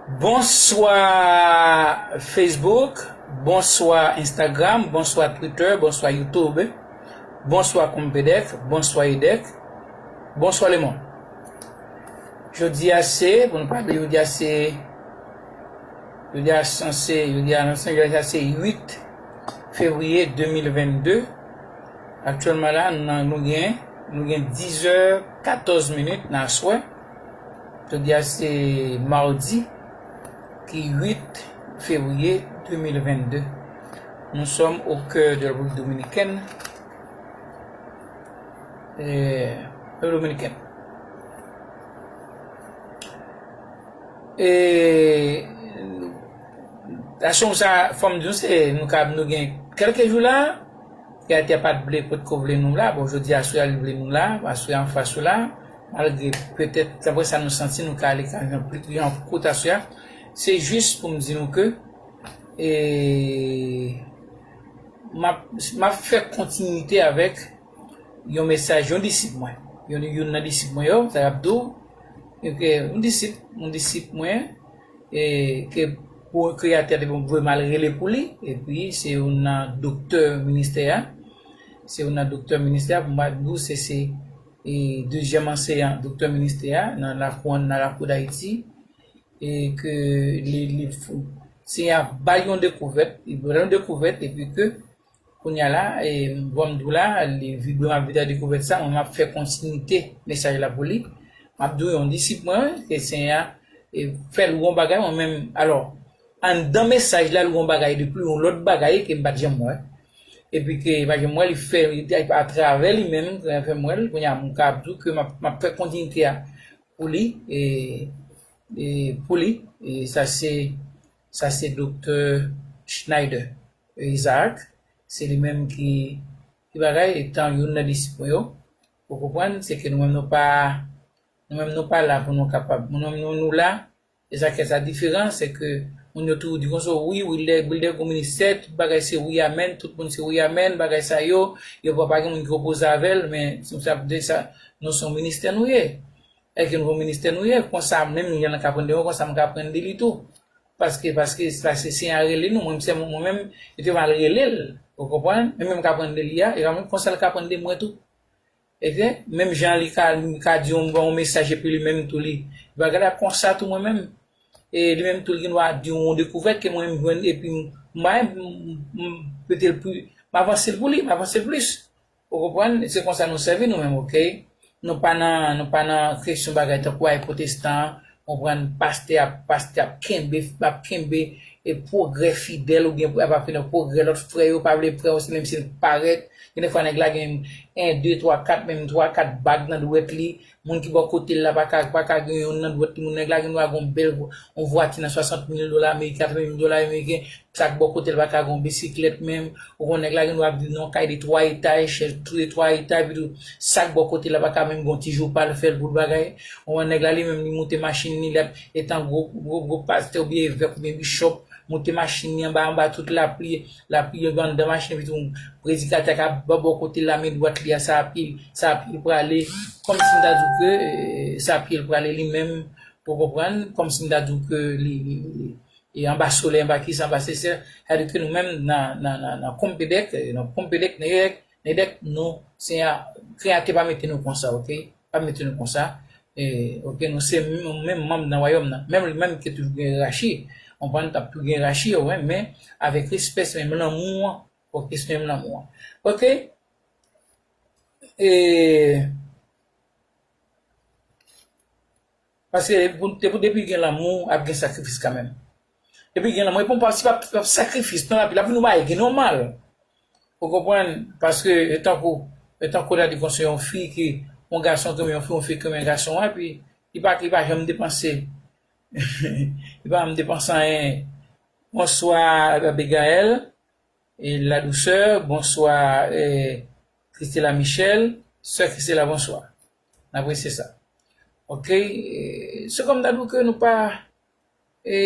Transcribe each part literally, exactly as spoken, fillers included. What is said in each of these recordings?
Bonswa Facebook, bonswa Instagram, bonswa Twitter, bonswa YouTube, bonswa Konpedèk, bonswa Edèk, bonswa lemonn. Jodi a se, pou nou pale, jodi a se, jodi a sanse, jodi a sanse, jodi a se uit fevriye de mil vennde. Aktyèlman la, nou, nou gen, nou gen diz è katòz minit nan aswè. Jodi a se madi ki uit fevriye de mil vennde. Nous sommes au cœur de la République dominicaine. Eh, République dominicaine. E, aksyon sa, fò m di nou, se, nou ka, nou gen kèlke jou la, Kreyatè a pa t vle, potko vle nou la. Bon, jodi a, aswè a, li vle nou la, aswè a, anfas ou la, malgre petèt, daprè sa nou santi, nou ka ale ka jan pli, jan kout aswè a. Se jis pou m di nou ke, e, m ap, m ap fè kontinite avèk yon mesaj, yon disip mwen. Yon, youn nan disip mwen yo, sa y ap di w, ke yon disip, yon disip mwen, e, ke pou Kreyatè a te voye m al rele pou li, epi se youn nan doktè ministè a, se youn nan doktè ministè a, pou m pa di w, se, se, e, dezyèm anseyan doktè ministè a, nan lakou, nan lakou Dayiti, e ke li, li, Senyè a ba l yon dekouvèt, li ba l yon dekouvèt, epi ke, kounye a la, e, bon, m di w la, li vibre, m ap vibre dekouvèt sa, mwen, m ap fè kontinite mesaj la pou li. M ap di w yon disip mwen, ke Senyè a, e, fè l yon bagay, mwen menm, alò, anndan mesaj la, l yon bagay depi yon lòt bagay ke m pa t janm wè. Epi ke m pa t janm wè, li fè, li, atravè li menm, fè m wè l, kounye a, m ka ap di w ke m ap, m ap fè kontinite a pou li, e, e, pou li, e sa se, sa se doktè Schneider Isaac, se li menm ki, ki bagay, etan youn nan disip mwen yo, ou konprann, se ke nou menm nou pa, nou menm nou pa la pou nou kapab, nou menm nou, nou la, e sa k fè sa diferan, se ke moun yo toujou di konsa, wi, Wilder, Wilder gon ministè, tout bagay se wi, amèn, tout moun se wi, amèn, bagay sa yo, yo pa, pa gen moun ki opoze avè l, men se sa, de sa, nou se yon ministè nou ye. Èske nou gon ministè nou ye? Konsa, menm jan l ka aprann de mwen, konsa m ka aprann de li tou. Paske, paske, paske Senyè a rele nou, mwen, se mwen, mwen menm, yo te mal rele l. Ou konprann? Men menm m ka aprann de li a, e menm konsa l ka aprann de mwen tou. Oke? Menm jan li ka, li ka di yon, yon mesaj epi li menm tou li, li pa gade konsa tou mwen menm. E li menm tou li gen dwa di yon dekouvèt ke mwen menm jwenn epi m, m, m, m, m mete l pi, m avanse l pou li, m avanse l plis. Ou konprann? Se konsa nou sèvi nou menm, oke? Nou pa nan, nou pa nan kesyon bagay tankou ay pwotestan, konprann, pastè ap, pastè ap kenbe, ap kenbe, e pwogrè fidèl oubyen ap ap fè nan pwogrè lòt frè yo pa vle frè yo, se menm si l parèt. Gen de fwa nèg la gen en, de, twa, kat, menm twa, kat bag nan dwèt li. Moun ki bò kote l la pa ka, pa ka gen youn nan dwèt li. Moun nèg la gen dwa gen yon bèl, yon vwati nan swasant mil dola ameriken, katreven mil dola ameriken. Sa k bò kote l pa ka gen yon bisiklèt menm. Ou konn nèg la gen dwa ap viv nan yon kay de twa etaj, chèz tou de twa etaj, epi tou, sa k bò kote l la pa ka menm gen yon ti jou pa l fè l pou l bagay. Ou konn nèg la li menm li moute machin li, l ap, etan gwo, gwo, gwo pastè oubyen evèk oubyen bichòp, moute machin li anba, anba tout lapli, lapli yo anndan machin, epi tou predikatè k ap bò, bò kote l la, men dwat li a, sa a pye l, sa a pye l prale, kòmsi m ta di w ke, eh, sa a pye l prale li menm, ou konprann, kòmsi m ta di w ke li, li, li, e anba solèy, anba kisa, anba sesè, sa vle di ke nou menm nan, nan, nan, nan Konpedèk, eh, nan Konpedèk, Nedèk, Nedèk, nou, Senyè, Kreyatè pa mete nou konsa, oke? Pa mete nou konsa. E, oke, nou se menm, menm manm nan wayòm nan. Menm, menm ke toujou gen yerachi. Konprann, t ap toujou gen yerachi, wi, men avèk respè, se menm lanmou an. Oke, se menm lanmou an. Oke? E, paske pou, depi, depi gen lanmou, ap gen sakrifis kanmenm. Depi gen lanmou, e pou, si pa, pa sakrifis, non, l ap, l ap vin yon bagay ki nòmal. Ou konprann? Paske, e tankou, e tankou w ta di konsa yon fi ki, yon gason ki renmen yon fi, yon fi ki renmen gason an, epi li pa, li pa janm depanse. Li pa janm depanse anyen. Bonswa, Abigail, e La Douceur, bonswa, e Christela Michel, sè Christela, bonswa. N apresye sa. Oke, e, se kòm ta di w ke nou pa, e,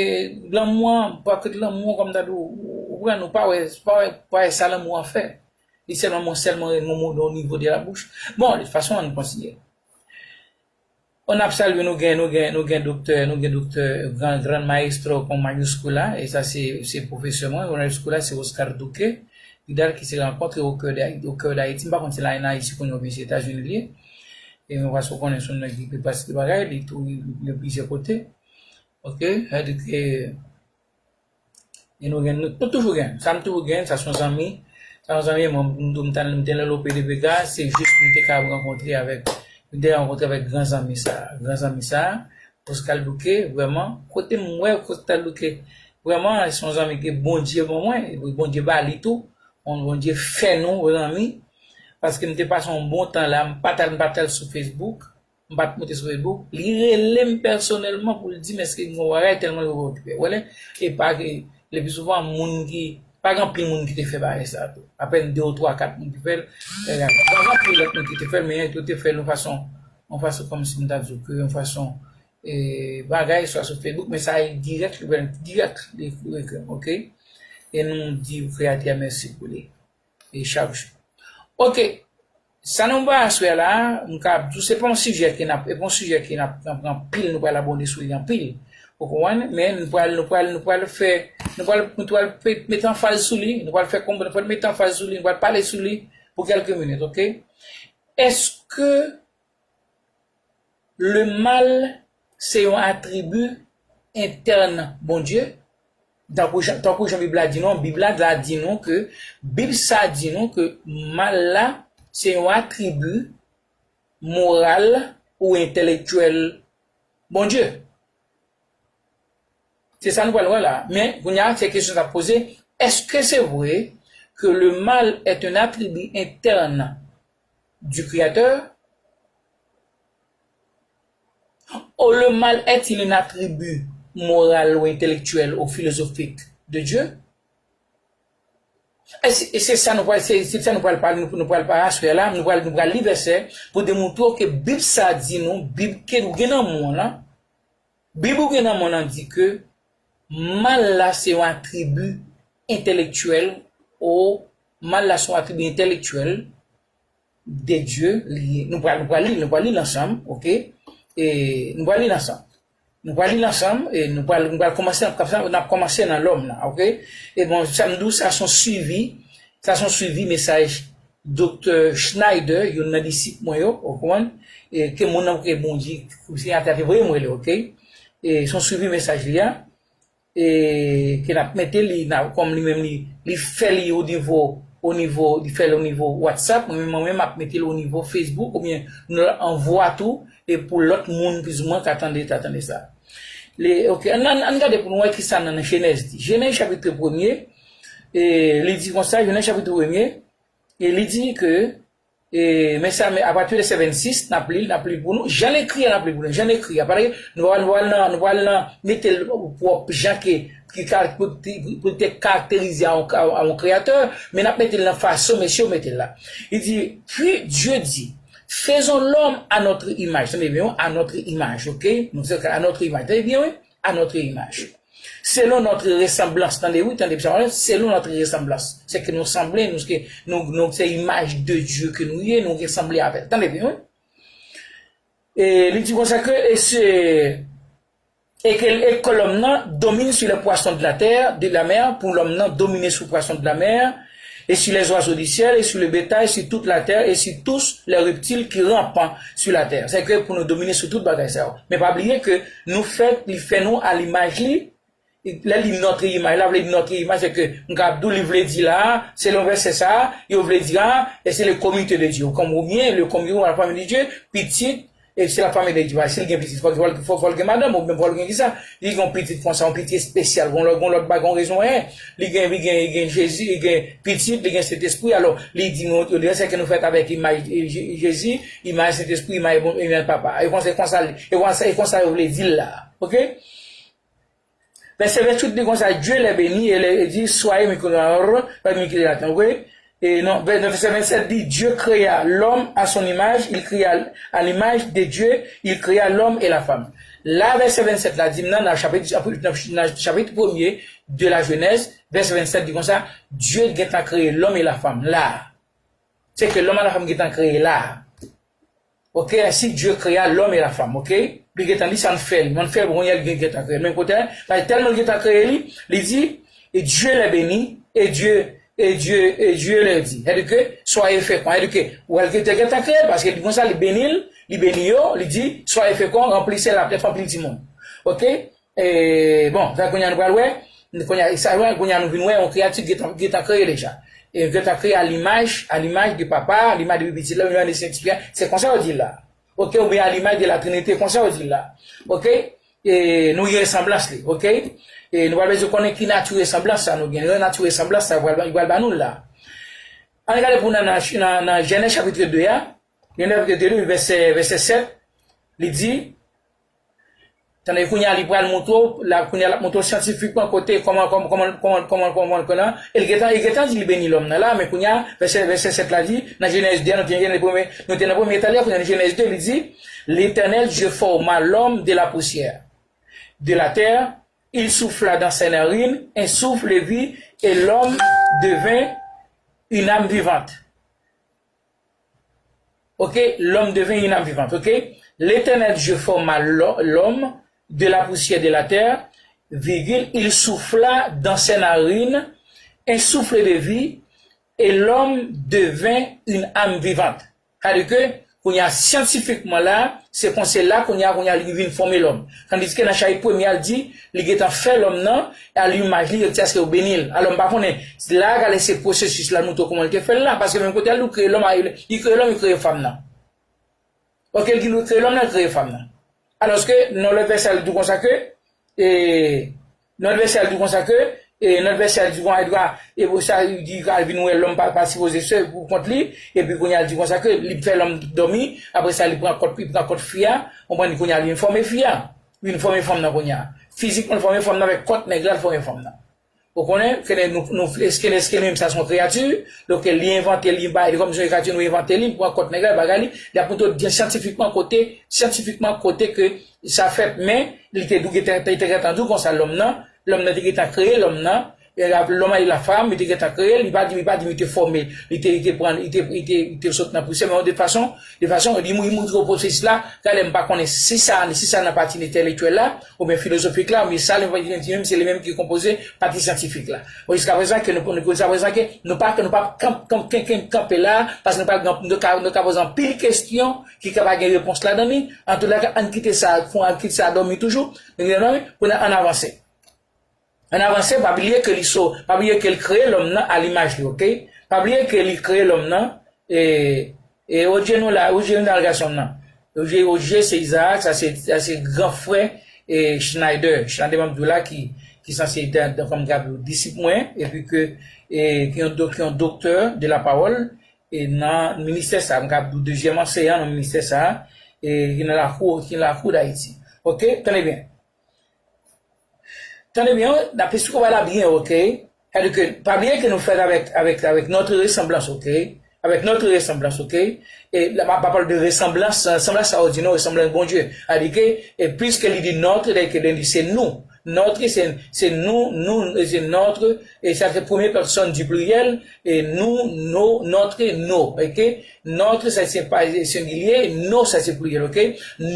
lanmou an, pa ket lanmou an, kòm ta di w, ou konprann, nou pa wè, pa wè, pa wè sa lanmou an fè. Li sèlman, mwen sèlman, yon mo, yon nivo de la bouch. Bon, de tout fason, ann kontinye. N ap salye nou gen, nou gen, nou gen doktè, nou gen doktè gran, gran maestro con mayúscula, e sa se, se pwofesè mwen, Ronald Scola, se Oscar Duque Vidal ki se rankontre au cœur de, au cœur d'Haïti, m pa konn si l an Ayiti kounye a oubyen se Etazini li ye. E mwen paske w konnen se yon nèg ki pi pase de bagay, li tou, li plizyè kote. Ok, sa vle di ke E nou gen, nou, nou toujou gen. Sa m toujou gen, sa se yon zanmi. Sa yon zanmi, mwen, m, m, m te, m te nan lope de Vega, se jis m te ka rankontre avèk, m te rankontre avèk gran zanmi sa, gran zanmi sa, Oscar Duque, vrèman, kote m wè Oscar Duque, vrèman, se yon zanmi ke Bondye ban mwen, Bondye ba li tou, Bon, Bondye fè nou zanmi, paske m te pase yon bon tan la, m pa t al, m pa t al sou Facebook, m pa t monte sou Facebook. Li rele m pèsonèlman pou l di m èske m gen yon bagay tèlman yo okipe. Wè, e pa ke, le pli souvan, moun ki, pa gen anpil moun ki te fè bagay sa tou. Apèn de ou twa, kat moun ki fè l. E, pa gen anpil lòt moun ki te fè l, men yo te fè l yon fason, yon fason kòmsi m ta di w ke yon fason, e, bagay, swa sou Facebook, men sa e dirèk, dirèk, li ekri m, ok? E nou di Kreyatè a mèsi pou li. E chak jou. Ok. Sa nou ba aswè la, m ka ap di w, se pa yon sijè ke n ap, e pa yon sijè ke n ap, n ap pran anpil, nou pral abòde sou li anpil. Ou konprann? Men nou pral, nou pral, nou pral fè, nou pral, nou pral pe-, mete anfaz sou li, nou pral fè konprann, nou pral mete anfaz sou li, nou pral pale sou li pou kèlke minit, ok? Èske le mal se yon atribi entèn Bondye? Tankou jan, tankou jan Bib la di nou, Bib la, la di nou ke, Bib sa di nou ke mal la se yon atribi moral ou entèlektyèl Bondye. Se sa nou pral wè la. Men, kounye a, se kesyon sa poze, est-ce que c'est vrai que le mal est un attribut interne du Créateur? Ou le mal est-il un attribut moral ou intellectuel ou philosophique de Dieu? E se, e se sa nou pral, se, se sa nou pral pale, nou, nou pral pale aswè la, nou pral, nou pral li vèsè pou demontre w ke Bib sa di nou, Bib ke nou gen nan men w lan, Bib ou gen nan men w lan di ke mal la se yon atribi entelektyèl, ou mal la se yon atribi entelektyèl de Dye li ye. Nou pral, nou pral li, nou pral li l ansanm, ok? E nou pral li l ansanm. Nou pral li l ansanm, e nou pral, nou pral kòmanse, n ap, n ap kòmanse nan lòm nan, ok? E bon, sa m di w, sa se yon swivi, sa se yon swivi mesaj Doktè Schneider, youn nan disip mwen yo, ou konprann? E ke moun nan ke Bondye, Senyè a te voye m rele, ok? E se yon swivi mesaj li a. E ke n ap mete li nan, kòm li menm li, li fè li o nivo, o nivo, li fè l o nivo WhatsApp, mwen menm, mwen menm m ap mete l o nivo Facebook, oubyen nou anvwa tou, e pou lòt moun plizoumwen ka tande, ta tande sa. Li, ok, ann, ann, ann gade pou nou wè kisa nan, nan Jenèz di. Jenèz chapit premye, e li di konsa, Jenèz chapit premye, e li di ke E, men sa, men apati de vèsè vennsis, n ap li l, n ap li l pou nou. Jan l ekri a, n ap li l pou nou. Jan l ekri a. Paske nou pral, nou pral nan, nou pral nan mete l pwòp jan ke, ki ka, pou, pou, pou te karakterize a yon, a, a yon kreyatè, men n ap mete l nan fason mesye yo mete l la. Li di, Puis Dieu dit, Faisons l'homme à notre image. Tande byen, à notre image, ok? Nou se à notre image. Tande byen, wi? À notre image. Selon notre ressemblance. Tande, wi, tande, sa, selon notre ressemblance. Se ke nou sanble, nou, se ke nou, nou se imaj de Dye ke nou ye, nou resanble avè l. Tande byen, wi. E li di konsa ke, e se, et que, et que l'homme nan domine sur les poissons de la terre, de la mer, pou lòm nan domine sou pwason de la mer, et sur les oiseaux du ciel, et sur le bétail, sur toute la terre, et sur tous les reptiles qui rampent sur la terre. Se ke pou nou domine sou tout bagay sa yo. Men pa bliye ke nou fèt, li fè nou a limaj li. Lè li notre image, la vle di notre image, se ke m ka ap di w, li vle di la, selon vèsè sa, yo vle di a, e se le comité de Dieu. Kòm oubyen le comité, la famille de Dieu, pitit, e se la famille de Dieu. Si l gen pitit, fò, fò, fò, fò l gen madanm, oubyen fò l gen kisa. Li gen yon pitit konsa, yon pitit espesyal, gon lòt, gon lòt bagay, gon rezon, en. Li gen, li gen, li gen Jezi, li gen pitit, li gen Sentespri. Alò, li di nou, yo di, se ke nou fèt avèk imaj, e, Je-, Jezi, imaj Sentespri, imaj bon, imaj Papa. E konsa, e konsa, e konsa, e konsa yo vle di l la. Ok? Vèsè venntuit di konsa, Dieu les bénit et les dit, Soyez micro-, pas micro-, ok? E non, vè-, vèsè vennsèt di, Dieu créa l'homme à son image, il créa à l'image de Dieu, il créa l'homme et la femme. La, vèsè vennsèt la di m nan, nan chapit, nan, nan chapit premye de la Genèse, vèsè vennsèt di konsa, Dieu gentan kreye l'homme et la femme. La. Se ke l'homme et la femme gentan kreye la. Ok, ainsi Dieu créa l'homme et la femme, ok? Li gentan di sa n fè li, men n fè l, kounye a li gentan kreye l. Men kote, paske tèlman li gentan kreye li, li di, et Dieu les bénit, et Dieu, et Dieu, et Dieu leur dit. Sètadi ke, soyez féconds. Sètadi ke, ou al gentan, gentan kreye l, paske li konsa, li beni l, li beni yo, li di, soyez féconds, remplissez la terre, anpli timoun. Ok? E, bon, sa kounye a nou pral wè, kounye a, sa, kounye a nou vin wè, yon kreyati gentan, gentan kreye deja. E gentan kreye à l'image, à l'image de papa, à l'image de pitit la, à l'image de Sentespri a, se konsa yo di l la. Ok, oubyen à l'image de la Trinité, konsa yo di l la. Ok? E nou gen resanblans li, ok? E nou pral bezwen konnen ki nati resanblans sa nou gen. Nati resanblans sa, pral, pral ba nou l la. Ann gade pou nan, nan, nan, nan Jenèz chapit de a, Jenèz chapit de, vèsè, vèsè sèt, li di, tande, kounye a, li pral montre w, la, kounye a, l ap montre w syantifikman kote, kòman, kòman, kòman, kòman, kòman, kòman, kòman, e l gentan, e gentan di li beni lòm nan la, men kounye a, vèsè, vèsè sèt la di, nan Jenèz de a, nou te, nou te nan premye, nou te nan premye etap la, kounye a, nan Jenèz de, li di, L'Éternel Dieu forma l'homme de la poussière de la terre, il souffla dans ses narines un souffle de vie, et l'homme devint une âme vivante. Ok, l'homme devint une âme vivante. Ok, l'Éternel Dieu forma l'ho- l'homme de la poussière de la terre, virgule, il souffla dans ses narines un souffle de vie, et l'homme devint une âme vivante. Sètadi ke, kounye a, syantifikman la, se konsa la, kounye a, kounye a, li vin fòme lòm. Tandiske nan chapit premye a, l di, li gentan fè lòm nan, a limaj li, yo di aske yo beni l. Alò, m pa konnen, la, gade se pwosesis la, nou tou kòman li te fè l la, paske menm kote a, li kreye lòm, a, li kreye lòm, li kreye fanm nan. Ok, li kreye lòm nan, li kreye fanm nan. Alòske, nan lòt vèsè a, li di konsa ke, e, nan lòt vèsè a, li di konsa ke, e, nan lòt vèsè a, li di konsa, e, pou sa, li di, al vin wè lòm pa, pa sipoze se pou kont li, epi kounye a, li di konsa ke, li fè lòm dòmi, apre sa, li pran kòt, li pran kòt fi a, konprann, kounye a, li fòme fi a, li fòme fanm nan kounye a. Fizikman, li fòme fanm nan avèk kòt nèg la, li fòme fanm nan. Ou konnen, kene nou, nou, eske, eske nou menm sa se yon kreyati, donk li envante li, bay li kòm se yon kreyati, nou envante li, li pran kòt nèg la, bagay li, li ap montre w byen syantifikman kote, syantifikman kote ke sa fèt, men li te dou, te, te, te gentan di konsa lòm nan, lòm nan te gentan kreye lòm nan, e la, l'homme et la femme, li te gentan kreye, li pa di, li pa di, li te fòme, li te, li te pran, li te, li te, li te sot nan pousyè, men de fason, de fason, li, li montre w pwosesis la, gade m pa konnen si sa, si sa nan pati entelektyèl la, oubyen filozofik la, oubyen sa, li menm, se li menm ki konpoze pati syantifik la. Bon, jiska prezan ke nou, nou, jiska prezan ke nou pa, ke nou pa kanp, kanp, kanp, kanp, kanpe la, paske nou pa, nou ka, nou ka poze anpil kesyon ki ka pa gen repons ladan li. Antouka, ann kite sa, ann kite sa dòmi toujou, pou n ann avanse. Ann avanse, pa bliye ke li so, pa bliye ke l kreye lòm nan a limaj li, ok? Pa bliye ke li kreye lòm nan, e, e, Odye nou la, Odye nou la, gason nan. Odye, Odye se Isaac, sa se, sa se gran frè, e, Schneider. Schneider m ap di w la ki, ki sanse, kòm m ka di w, disip mwen, epi ke, e, ki yon do-, ki yon doktè de la pawòl, e, nan ministè sa, m ka di w dezyèm anseyan nan ministè sa, e, ki nan lakou, ki nan lakou Dayiti. Ok, tande byen. Tande byen, n ap esplike w la byen, ok? Sètadi ke, pa bliye ke nou fèt avèk, avèk, avèk notre ressemblance, ok? Avec notre ressemblance, ok? E la, pa, pa pale de resanblans, resanblans sa yo di nou, resanblans Bondye. Sètadi ke, e piske li di notre, sètadi ke li di se nou. Notre, se, se nou, nou, e se notre, e sa se premye pèsòn di pliryèl, e nou, nou, notre, nos, ok? Notre, sa se pa sengilye, nos, sa se pliryèl, ok?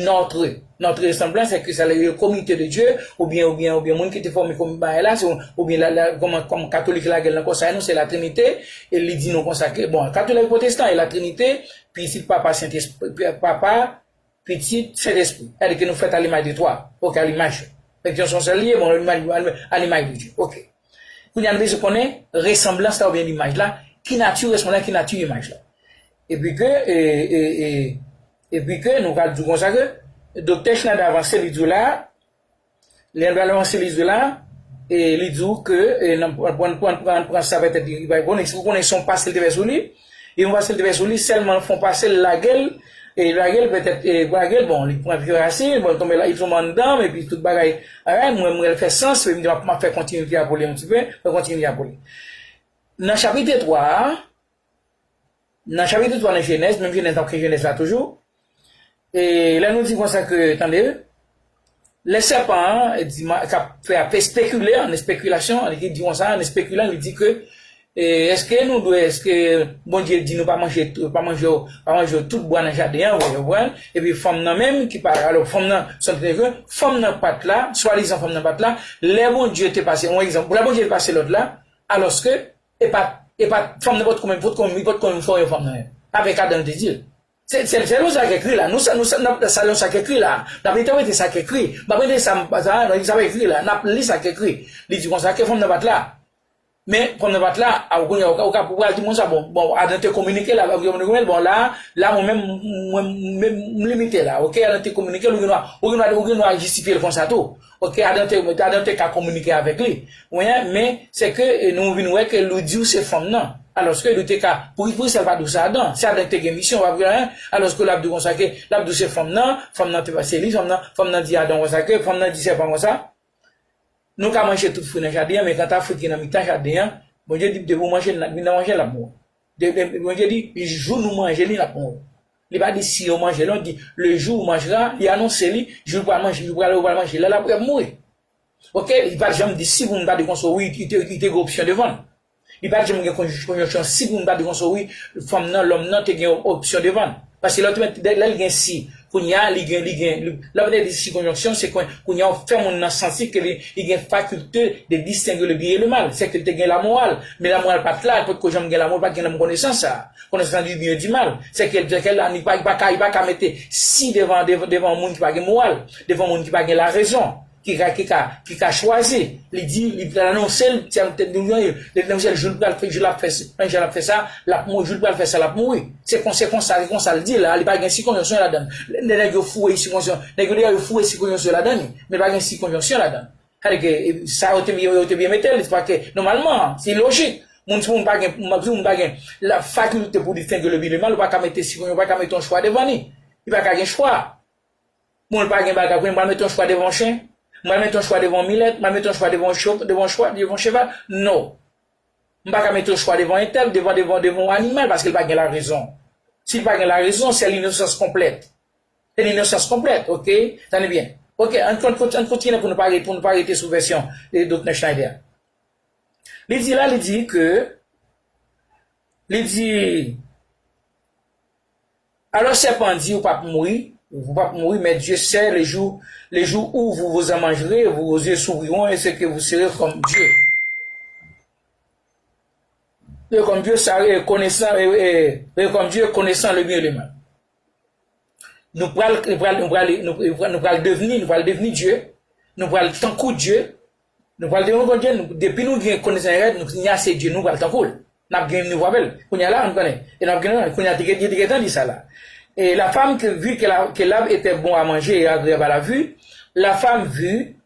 Notre. Notre ressemblance, se ke sa le comité de Dieu, oubyen, oubyen, oubyen moun ki te fòme komi bagay la, se, oubyen la, la, kòman, kòm katolik lage l nan konsa, nou, se la Trinité, e li di nou konsa ke, bon, katolik pwotestan e la Trinité, pitit papa, Sentespri, papa, pitit, Sentespri. Sètadi ke nou fèt a limaj de twa, ok, a limaj. Fèt yon sèl li ye, bon, a limaj, a limaj de Dieu, ok. Kounye a nou bezwen konnen resanblans la oubyen limaj la, ki nati resanblans la, ki nati imaj la. Epi ke, e, e, e, epi ke nou pral di w konsa ke, doktè Schneider avanse, li di w la, lè l pral avanse, li di w la, e li di w ke, e, nan, pran, pran, pran, pran sa petèt, li, li pa konnen, si w konnen se yon pase l te fè sou li, e yon pase l te fè sou li, sèlman l fè yon pase, l lage l, e lage l petèt, e lage l, bon, li pran pi fasil, bon, l tonbe la, li tonbe anndan, epi tout bagay, alright, mwen, mwen, l fè sans, epi m di, m ap, m ap fè kontinite a pou li yon ti pe, fè kontinite a pou li. Nan chapit twa a, nan chapit twa nan Jenèz, menm Jenèz, n ap ke Jenèz la toujou, e lè nou di konsa ke, tande, lè sèpan an, di, k ap fè, ap espekile, an espekilasyon, li di konsa, an espekilan, li di ke, E èske nou dwe, èske Bondye di nou pa manje, pa manje, pa manje tout bwa nan jaden an, vre, vre? Epi fanm nan menm ki pa, alò, fanm nan, santre ke fanm nan pa t la, swadizan fanm nan pa t la, lè Bondye te pase, yon egzanp, lè Bondye te pase lòd la, alòske, e pa, e pa, fanm nan pa t konn, pa t konn, pa t konn fè yon fanm nan menm. Avèk Adan te di l. Se, se, se nou sa k ekri la. Nou sa, nou sa, n ap, sa, nou sa k ekri la. N ap entèprete sa k ekri. M ap entèprete sa, sa, sa k ekri la. N ap li sa k ekri. Li di konsa ke fanm nan pa t la. Men, fanm nan pa t la, a, ou konnen, ou ka, ou ka, ou pral di moun sa, bon, bon, Adan te kominike la, bon, la, la, mwen menm, mwen, mwen, m limite la, oke, Adan te kominike, ou gen dwa, ou gen dwa, ou gen dwa jistifye l konsa tou. Oke, Adan te, Adan te ka kominike avèk li. Wi, men, se ke, e, nou vin wè ke Lou di w se fanm nan. Alòske Lou te ka, pou, pou sa l pa di w se Adan. Se Adan ki te gen misyon, pa vre, en? Alòske l ap di w konsa ke, l ap di w se fanm nan, fanm nan te pase li, fanm nan, fanm nan di Adan konsa ke, fanm nan di sèpan konsa. Nou ka manje tout fwi nan jaden an, men kanta fwi ki nan mitan jaden an, Bondye di, depi w manje l, depi n manje l, l ap mouri. De, de, Bondye di, jou nou manje li, l ap mouri. Li pa di si yo manje l, non, li di, le jour où mangera, li anonse li, jou l pral manje, jou l pral, pral manje, lè l ap, l ap mouri. Oke, li pa t janm di si pou m ta di konsa, wi, li te, li te gen opsyon devan l. Li pa t janm gen konj-, konjonksyon si pou m ta di konsa, wi, fanm nan, lòm nan te gen opsyon devan l. Paske lè w te mèt, lè l gen si, kounye a, li gen, li gen, li, lè w te di si konjonksyon, se kon, kounye a, w fè moun nan santi ke li, li gen faculté de distinguer le bien et le mal. Se ke li te gen lamoral, men lamoral pa t la, li potko janm gen lamoral, li pa t gen menm konesans sa. Konesans du bien et du mal. Se ke, se ke la, li pa, li pa ka, li pa ka mete si devan, devan, devan yon moun ki pa gen moral, devan yon moun ki pa gen larezon, ki ka, ki ka, ki ka chwazi. Li di, li pral anonse l, se te nou, li anonse l, jou l pral fè, jou l ap fè, jan l ap fè sa, l ap mouri, jou l pral fè sa, l ap mouri. Se kon, se konsa, se konsa l di la, li pa gen sikonjonksyon ladan l. Lè nèg yo foure sikonjonksyon, nèg yo deja yo foure sikonjonksyon ladan li, men pa gen sikonjonksyon ladan l. Sa vle di ke, e, sa yo te, yo, yo te byen mete l, se pa ke, nòmalman, se lojik. Moun, si moun pa gen, si moun pa gen la faculté pour distinguer le bien et le mal, ou pa ka mete sikonjonksyon, ou pa ka mete yon chwa devan li. Li pa ka gen chwa. Bon, l pa gen bagay, kounye a, m pral mete yon chwa devan yon chen, m pral mete yon chwa devan yon milèt, m pral mete yon chwa devan yon cho-, devan yon chwa, devan yon cheval. Non. M pa ka mete yon chwa devan entèl, devan, devan, devan yon animal, paske l pa gen larezon. Si l pa gen larezon, se l'innocence complète. Se l'innocence complète, oke? Tande byen. Oke, ann kon-, kon-, ann kontinye pou nou pa re-, pou nou pa rete sou vèsyon, e, Doktè Schneider. Li di la, li di ke, li di, alors serpent dit, ou p ap mouri, ou p ap mouri, mais Dieu sait le jour, le jour où vous vous en mangerez, vos yeux s'ouvriront et ce que vous serez comme Dieu. Et comme Dieu, ça, et connaissant, et, et, et comme Dieu, connaissant le bien et le mal. Nou pral, nou pral, nou pral, nou pral, nou pral devni, nou pral devni Dye. Nou pral tankou Dye. Nou pral devni Bondye. Nou, depi nou gen konesans rèd, nou kounye a se Dye, nou pral tankou l. N ap gen nivo avè l. Kounye a la, nou konnen. E n ap gen, kounye a, te gen, te gentan di sa la. Et la femme que vit que la, que l'arbre était bon à manger et agréable à la vue, la femme vit,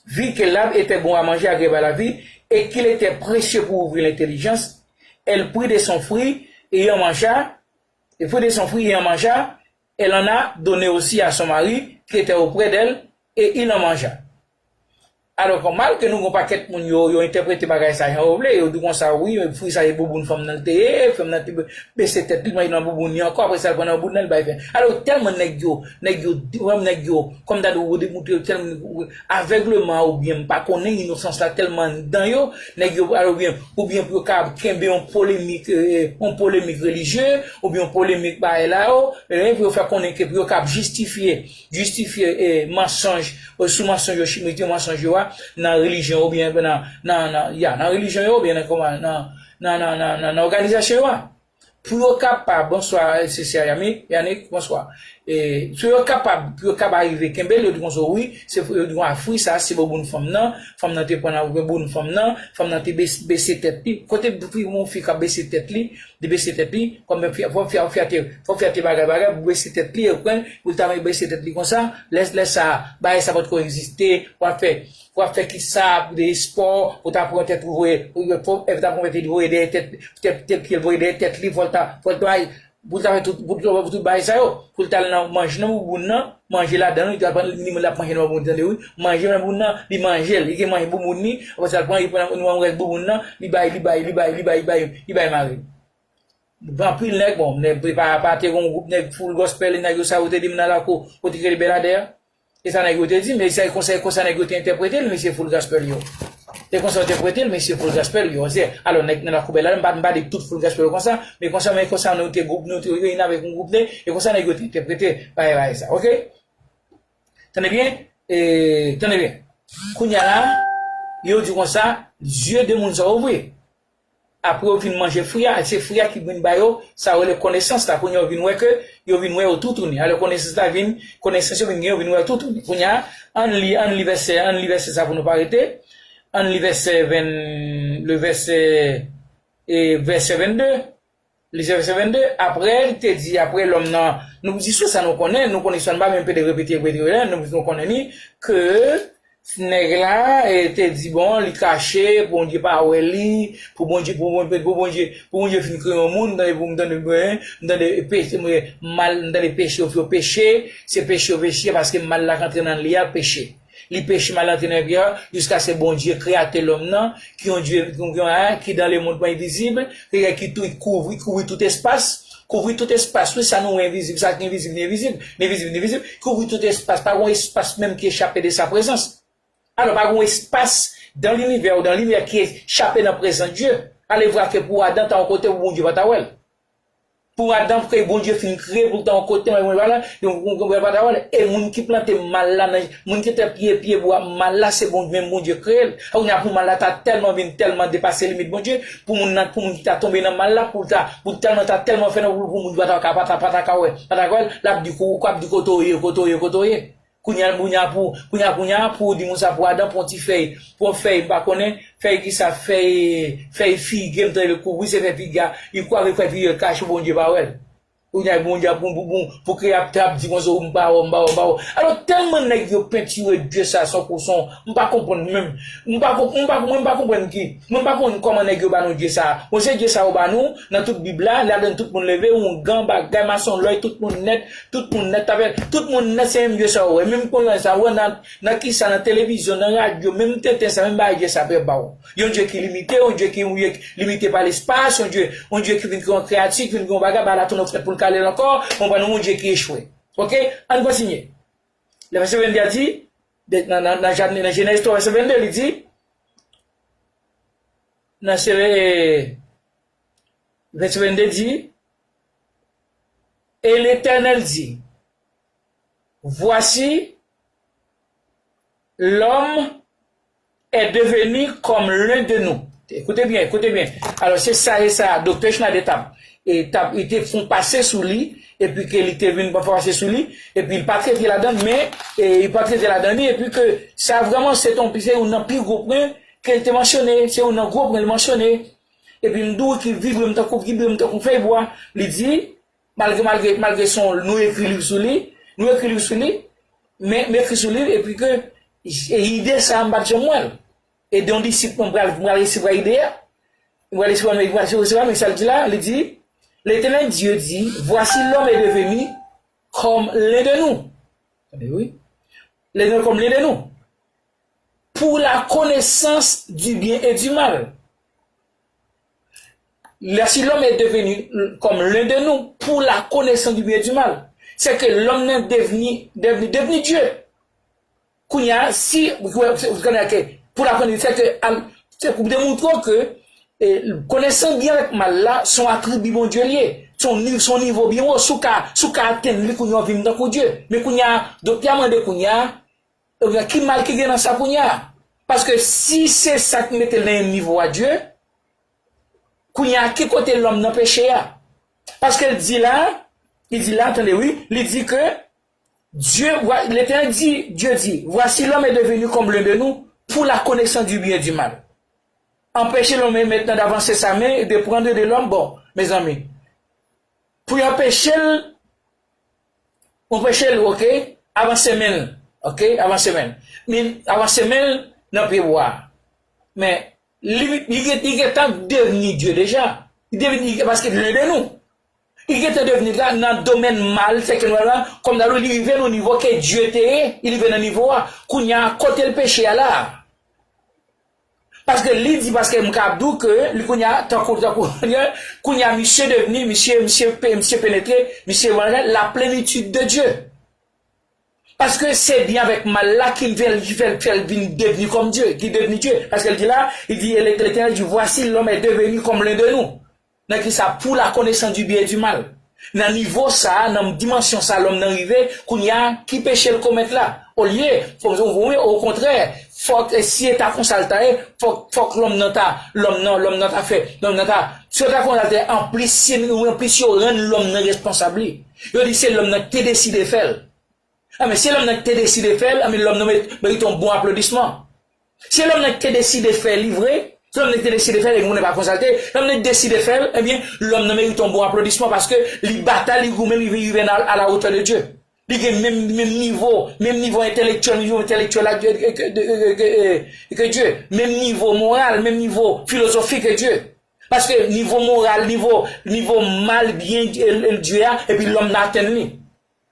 vit que l'arbre était bon à manger, agréable à la vue, et qu'il était précieux pour ouvrir l'intelligence, elle prit de son fruit et en mangea, et prit de son fruit et en mangea, elle en a donné aussi à son mari qui était auprès d'elle, et il en mangea. Alò, kon malgre nou gon pakèt moun yo, yo entèprete bagay sa jan yo vle, yo di konsa, wi, fwi sa e bouboun fanm nan l te ye, fanm nan te bese tèt li, manje nan bouboun li ankò, apre sa l pran nan bouboun nan, li bay fè. Alò, tèlman nèg yo, nèg yo, nèg yo, kòm ta di w, yo demontre yo tèlman avègleman oubyen m pa konnen inosans la tèlman anndan yo, nèg yo, alò, oubyen, oubyen pou yo ka kenbe yon polemik, eh, yon polemik relijye, oubyen yon polemik bagay la yo, eh, pou yo fè konnen ke pou yo ka jistifye, jistifye, eh, mansonj, eh, sou mansonj yo, mete mansonj yo a, nan relijyon yo, oubyen nan, nan, nan, ya, nan relijyon yo, oubyen nan, kòman, nan, nan, nan, nan, nan, nan òganizasyon yo a. Pou yo kapab, bonswa, eh, se, se Yami, Yannick, bonswa. E, pou yo kapab, pou yo kapab arive kenbe l, yo di konsa, wi, se pou yo di konsa, fwi sa, se bouboun fanm nan, fanm nan te pran nan bouboun fanm nan, fanm nan te bes-, bese tèt li. Kote pou yon fi ka bese tèt li, li bese tèt li, kòm fè, fò fè, fè te, fò fè te bagay, bagay, pou bese tèt li, e pran, pou l ta bese tèt li konsa, lè, lè sa, bagay sa potko egziste, w ap fè, w ap fè kisa, pou de espò, pou ta pran tèt ou voye, pou, pou, ta pran tèt ou voye dèyè tèt, tèt, tèt pye l voye dèyè tèt li, fò l ta, fò l ta, pou l ta fè tout, pou l ta fè tout bagay sa yo, pou l ta al nan manje nan bouboun nan, manje ladan l, li ta pran, li, l ap manje nan bouboun, tande wi, manje nan bouboun nan, li manje l, li gen manje bouboun li, apre sa l pran, li pran nan, nan rès bouboun nan, li bay, li bay, li bay, li bay, li bay, li bay mari l. Gen anpil nèg, bon, nèg, pa, pa te gen yon gwoup nèg full gospel, nèg yo sa yo te di m nan lakou, kote ke Beladè a. E sa nèg yo te di, men se konsa, konsa nèg yo te entèprete l, mesye full gospel yo. E konsa yo te prete l, mesye Full Gospel, yo, se, alò, nèg nan lakou bèl la, m pa, m pa di tout Full Gospel yo konsa, men konsa, men konsa, nou te gwoup, nou te reyini avèk yon gwoup nèg, e konsa nèg yo te entèprete bagay, bagay sa, oke? Tande byen, e, tande byen. Kounye a la, yo di konsa, zye de moun sa yo ouvri. Apre yo fin manje fwi a, se fwi a ki vin ba yo, sa yo rele konesans la. Kounye a yo vin wè ke, yo vin wè yo toutouni. Alò konesans la vin, konesans yo vin gen, yo vin wè yo toutouni. Kounye a, ann li, ann li vèsè, ann li vèsè sa pou nou pa rete. Ann li vèsè ven, le vèsè, e, vèsè vennde. Li se vèsè vennde, apre, li te di, apre lòm nan, nou di sou sa nou konnen, nou konnen istwa, nou pa menm pede repete, repete, repete, nou, nou konnen li, ke nèg la, e, te di, bon, li kache, Bondye pa wè li, pou Bondye, pou Bondye, pou Bondye, pou Bondye fin kreye yon moun, m tande, m tande, m tande peche, mal, m tande peche, yo peche, se peche, yo peche, paske mal la k antre nan li a, peche. Li peche mal antre nan vi a, jiskaske Bondye, kreyatè lòm nan, ki yon Dye, ki yon, ki dan le mond envizib, ki, ki tou, kouvri, kouvri tout espas, kouvri tout espas, wi, sa nou wè envizib, sa ki envizib, li envizib, li envizib, li envizib, kouvri tout espas, pa gon espas menm ki echape de sa prezans. Alò, pa gon espas dan linivè ou dan linivè ki echape nan prezans Dye. Alevwa ke pou Adan ta yon kote pou Bondye pa ta wè l. Pou Adan, pou ke Bondye fin kreye pou l ta yon kote, mwen, mwen, mwen, mwen, mwen, mwen, e moun ki plante mal la, nan, moun ki te pye, pye bwa mal la, se Bondye, menm Bondye kreye l. Kounye a pou mal la ta tèlman vin, tèlman depase limit Bondye, pou moun nan, pou moun ki ta tonbe nan mal la, pou l ta, pou tèlman ta tèlman fè nan pou, pou moun pa ta ka, pa ta, pa ta ka wè, pa ta ka wè, l ap di, kou, ap di kote w ye, kote w ye, kote w ye. Kounye a, kounye a pou, kounye a, kounye a pou di moun sa pou Adan, pran ti fèy, pran fèy, m pa konnen, fèy ki sa, fèy, fèy figi, m tande l kouvri, se fèy figi a, li kouvri avèk fèy figi a, l kache Bondye pa wè l. Kounye a, Bondye a pou, pou, pou, pou kreye ap, ap di konsa, m pa wè, m pa wè, m pa wè. Alò, tèlman nèg yo pentire Dye sa, son kou son, m pa konprann menm. M pa konp-, m pa, mwen m pa konprann ki, mwen m pa konprann kòman nèg yo ba nou Dye sa. Bon, se Dye sa yo ba nou, nan tout Bib la, ladan tout moun leve, oungan, bagay, masonlòy, tout moun nèt, Tout moun nèt, ta fè, tout moun nèt se menm Dye sa w wè. Menm konbyen sa w wè nan, nan kisa, nan televizyon, nan radyo, menm tenten sa, menm bagay Dye sa ap ba w. Yon Dye ki limite, yon Dye ki, yon Dye ki limite pa lespas, yon Dye, yon Dye ki vin yon kreyati, ki vin yon bagay, ba la tou nou fèt pou l kale l ankò, konprann yon Dye ki echwe. Oke? Ann kontinye. Lè vèsè vennde a di, de, nan, nan, nan Jan-, nan Jenèz twa, vèsè vennde, li di, nan se, vèsè vennde di, Et l'Éternel dit, Voici, l'homme est devenu comme l'un de nous. Écoutez bien, écoutez bien. Alò, se sa, e sa, Doktè Schneider t ap, e t ap, li te fè yon pase sou li, epi ke li te vin fè yon pase sou li, epi li pa trete ladan, men, e, li pa trete ladan li, epi ke sa vrèman se yon, se youn nan pi gwo pwen ke li te mansyone, se youn nan gwo pwen li mansyone. Epi m di w ki vibre m tankou, vibre m tankou fèy bwa. Li di, malgre, malgre, malgre se yon, nou ekri liv sou li, nou ekri liv sou li, men m ekri sou li, epi ke, e ide sa a m pa t janm wè l. E de yon disip mwen, m pral, m pral resevwa ide a, m pral resevwa, m pral resevwa, men sa l di la, li di, L'Éternel Dieu dit, Voici l'homme est devenu comme l'un de nous. Tande, wi. L'Éternel comme l'un de nous. Pour la connaissance du bien et du mal. Là, si l'homme est devenu comme l'un de nous, pour la connaissance du bien et du mal, se ke lòm nan devni, devni, devni Dye. Kounye a, si, ou konnen ke, pou la konnen, se ke, al, se pou demontre ke, e, konesans byen avèk mal la, se yon atribi Bondye li ye. Se yon niv-, se yon nivo byen wo, si w ka, si w ka atenn li kounye a, w vin tankou Dye. Men kounye a, doktè a mande kounye a, Ebyen, ki mal ki gen nan sa kounye a? Paske si se sa ki mete l nan menm nivo a Dye, kounye a, ki kote lòm nan peche a? Paske l di la, li di la, tande wi, li di ke Dieu, voi-, l'Éternel dit, Dieu dit, Voici l'homme est devenu comme l'un de nous pour la connaissance du bien et du mal. Anpeche lòm maintenant d'avancer sa main et de prendre de l'homme. Bon, mezanmi, pou y anpeche l, anpeche l, oke, avanse men l, oke, avanse men l. Men avanse men l nan pye bwa a. Men li, li, li gentan devni Dye deja. Li devni, paske li ede nou. Li gentan devni la nan domèn mal, se ke nou la, kòm nan li rive nan nivo ke Dye te ye, li rive nan nivo a. Kounye a, kote l peche a la? Paske li di, paske m ka ap di w ke li kounye a, tankou, tankou, kounye a, misye devni, misye, misye pe-, misye penetre, misye la plenitid de Dye. Paske se byen avèk mal la ki fè l, ki fè l, fè l vin devni kòm Dye, ki devni Dye. Paske l di la, li di, Letènèl di, Voici, l'homme est devenu comme l'un de nous. Nan ki sa? Pour la connaissance du bien et du mal. Nan nivo sa a, nan dimansyon sa a, lòm nan rive, kounye a, ki peche l komèt la? Olye, fò m di w, okontrè, fòk, e si e ta konsa l ta ye, fòk, fòk lòm nan ta, lòm nan, lòm nan ta fè, lòm nan ta, si yo ta konsa l ta ye, anplis, si, anplis yo rann lòm nan responsab li. Yo di se lòm nan ki te deside fè l. Anben, se lòm nan ki te deside fè l, anben, lòm nan me-, merite yon bon aplodisman. Se lòm nan ki te deside fè li vre, se lòm nan ki te deside fè l, e moun nan pa konsalte, lòm nan ki deside fè l, ebyen, lòm nan merite yon bon aplodisman paske li batay, li goumen, li rive a, à la hauteur de Dieu. Li gen menm, menm nivo, menm nivo entèlektyèl, nivo entèlektyèl ak Dye, ke, ke, ke, ke, ke Dye, menm nivo moral, menm nivo filozofik ke Dye. Paske nivo moral, nivo, nivo mal, byen, e, e, Dye a, epi lòm nan atenn li.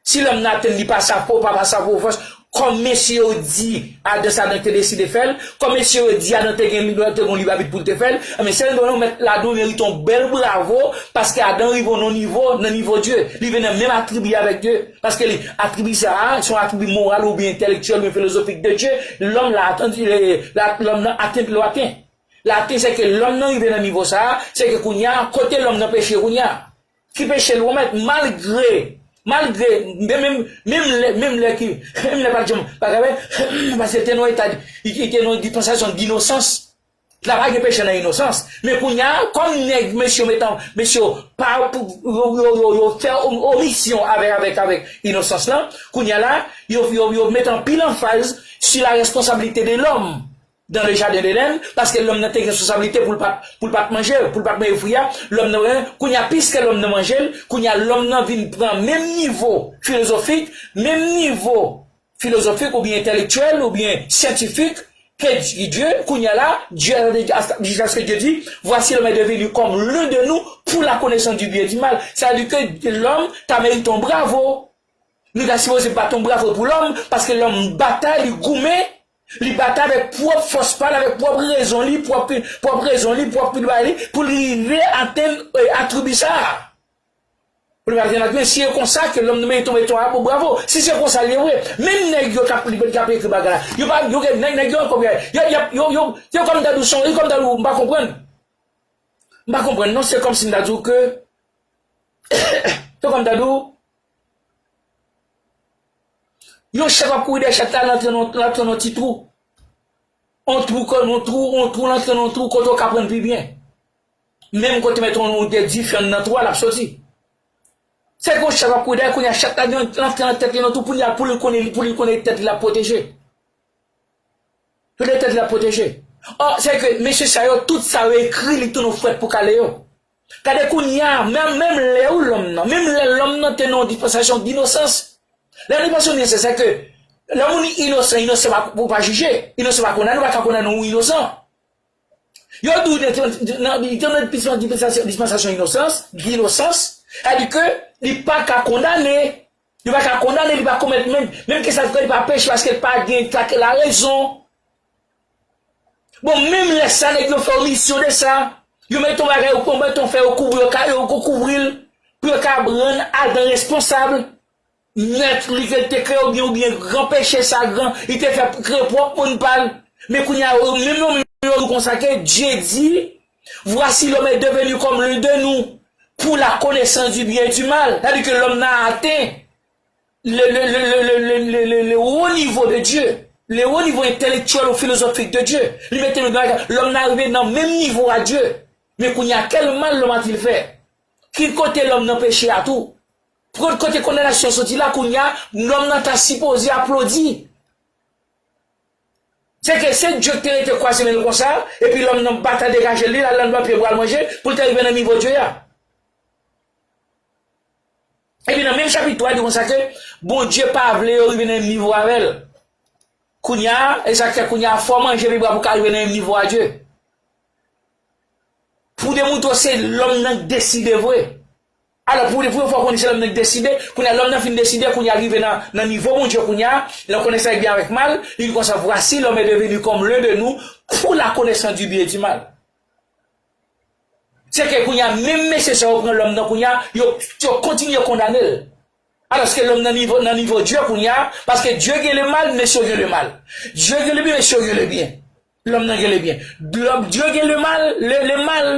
Si lòm nan atenn li pa sa po, pa, pa sa po fòs, kòm mesye yo di Adan, se Adan ki te deside fè l, kòm mesye yo di Adan te gen lib, te gen lib abit pou l te fè l, enben, sèl nou mèt ladan merite yon bèl bravo, paske Adan rive nan nivo, nan nivo Dye. Li vin nan menm atribi avèk Dye. Paske li, atribi sa a, se yon atribi moral oubyen entèlektyèl oubyen filozofik de Dye. Lòm la atenn, la, lòm nan atenn, li atenn. Laten, se ke lòm nan rive nan nivo sa a, se ke kounye a, kote lòm nan peche kounye a? Ki peche l komèt? Malgre, malgre, men, menm, menm lè, menm lè ki, menm lè pa t janm, pa grave, paske te nan eta, li, li te nan yon dispansasyon dinosans. La pa gen peche nan inosans. Men kounye a, kòm nèg, mesye yo met an, mesye yo, pa, pou, yo, yo, yo, yo fè o-, omisyon avèk, avèk, avèk inosans lan, kounye a la, yo, yo, yo met anpil anfaz sur la responsabilité de l'homme dans le jardin d'Éden, paske lòm nan te gen responsablite pou l pa, pou l pa t manje, pou l pa t manje fwi a, lòm nan, kounye a, piske lòm nan manje l, kounye a, lòm nan vin pran menm nivo filozofik, menm nivo filozofik oubyen entèlektyèl oubyen syantifik ke Dye, kounye a la, Dye, jusqu'à ce que Dieu dit, Voici l'homme est devenu comme l'un de nous pour la connaissance du bien et du mal. Sa vle di ke lòm ta merite yon bravo. Nou ta sipoze bat yon bravo pou lòm, paske lòm batay, li goumen, li batay avèk pwòp fòs pa l, avèk pwòp rezon li, pwòp, pwòp rezon li, pwòp bagay li, pou l rive atenn, e, atribi sa a. Pou l rive atenn atribi, si e konsa ke lòm nan merite yon, merite yon bravo. Si se konsa l ye vre, menm nèg yo k ap, k ap ekri bagay la, yo pa, yo gen, nèg, nèg yo ankò, yo, yo, yo, yo, yo kòm ta di w son, yo kòm ta di w, m pa konprann. M pa konprann, non, se kòmsi m ta di w ke, se kòm m ta di w, yon chat ap kouri dèyè chat la, l antre nan, l antre nan ti twou. On twou, kò, on twou, on twou, l antre nan twou, kote w ka pran l pi byen. Menm kote mèt on, on de dife nan twou a, l ap soti. Se kon chat ap kouri dèyè, kounye a chat la, l antre nan tèt li nan twou, pou l, pou l konnen, pou l konnen tèt li l ap pwoteje. Pou l tèt li l ap pwoteje. Ò, se ke mesye sa yo, tout sa yo ekri, li tounen yon fwèt pou kale yo. Gade kounye a, menm, menm lè ou lòm nan, menm lè lòm nan te nan yon dispansasyon dinosans. Lè nou panse nou se, se ke lè moun inosan, inosan pa, pou pa jije, inosan pa kondane, ou pa ka kondane yon inosan. Yo di w nan, nan, nan, nan dispansasyon, dispansasyon inosans, inosans, sa di ke li pa ka kondane, li pa ka kondane, li pa komèt menm, menm ke sa fè li pa peche paske li pa gen fak larezon. Bon, menm lè sa, nèg yo fè omisyon de sa. Yo mete yon bagay, yo mete yon fè, yo kouvri, yo ka, yo kouvri l, pou yo ka rann Adan responsab. Mèt li ke te kreye oubyen, oubyen gran peche sa, gran, li te fè kreye pwòp moun pa l. Men kounye a, yo, menm yo, menm yo di konsa ke Dye di, Voici l'homme est devenu comme l'un de nous, pour la connaissance du bien et du mal. Sa di ke lòm nan atenn le, le, le wo nivo de Dye, le wo nivo entèlektyèl ou filozofik de Dye. Li mete nou nan, lòm nan rive nan menm nivo a Dye. Men kounye a, kèl mal lòm a-t-il fait? Ki kote lòm nan peche a tou? Kot, kote kondanasyon soti la kounye a, lòm nan ta sipoze aplodi. Se ke se Dye ki te rete kwaze men l konsa, epi lòm nan batay degaje li, l al nan pye bwa l manje, pou l te rive nan nivo Dye a. Epi nan menm chapit twa, li di konsa ke Bondye pa vle yo rive nan menm nivo avè l. Kounye a, e sa k fè kounye a, fò w manje pi bwa pou w ka rive nan menm nivo a Dye. Pou demoutre w se lòm nan k deside vre. Alò, pou, pou yon fwa konnen se lòm nan k deside, kounye a, lòm nan fin deside, kounye a, rive nan, nan nivo Bondye, kounye a, nan konesans byen avèk mal, li di konsa, Voici, l'homme est devenu comme l'un de nous pour la connaissance du bien et du mal. Se ke kounye a, menm mesye sa yo pran lòm nan kounye a, yo, yo kontinye kondane l. Alòske lòm nan nivo, nan nivo Dye kounye a, paske Dye gen le mal, mesye yo gen le mal. Dye gen le byen, mesye yo gen le byen. Lòm nan gen le byen. Lòm, Dye gen le mal, le, le mal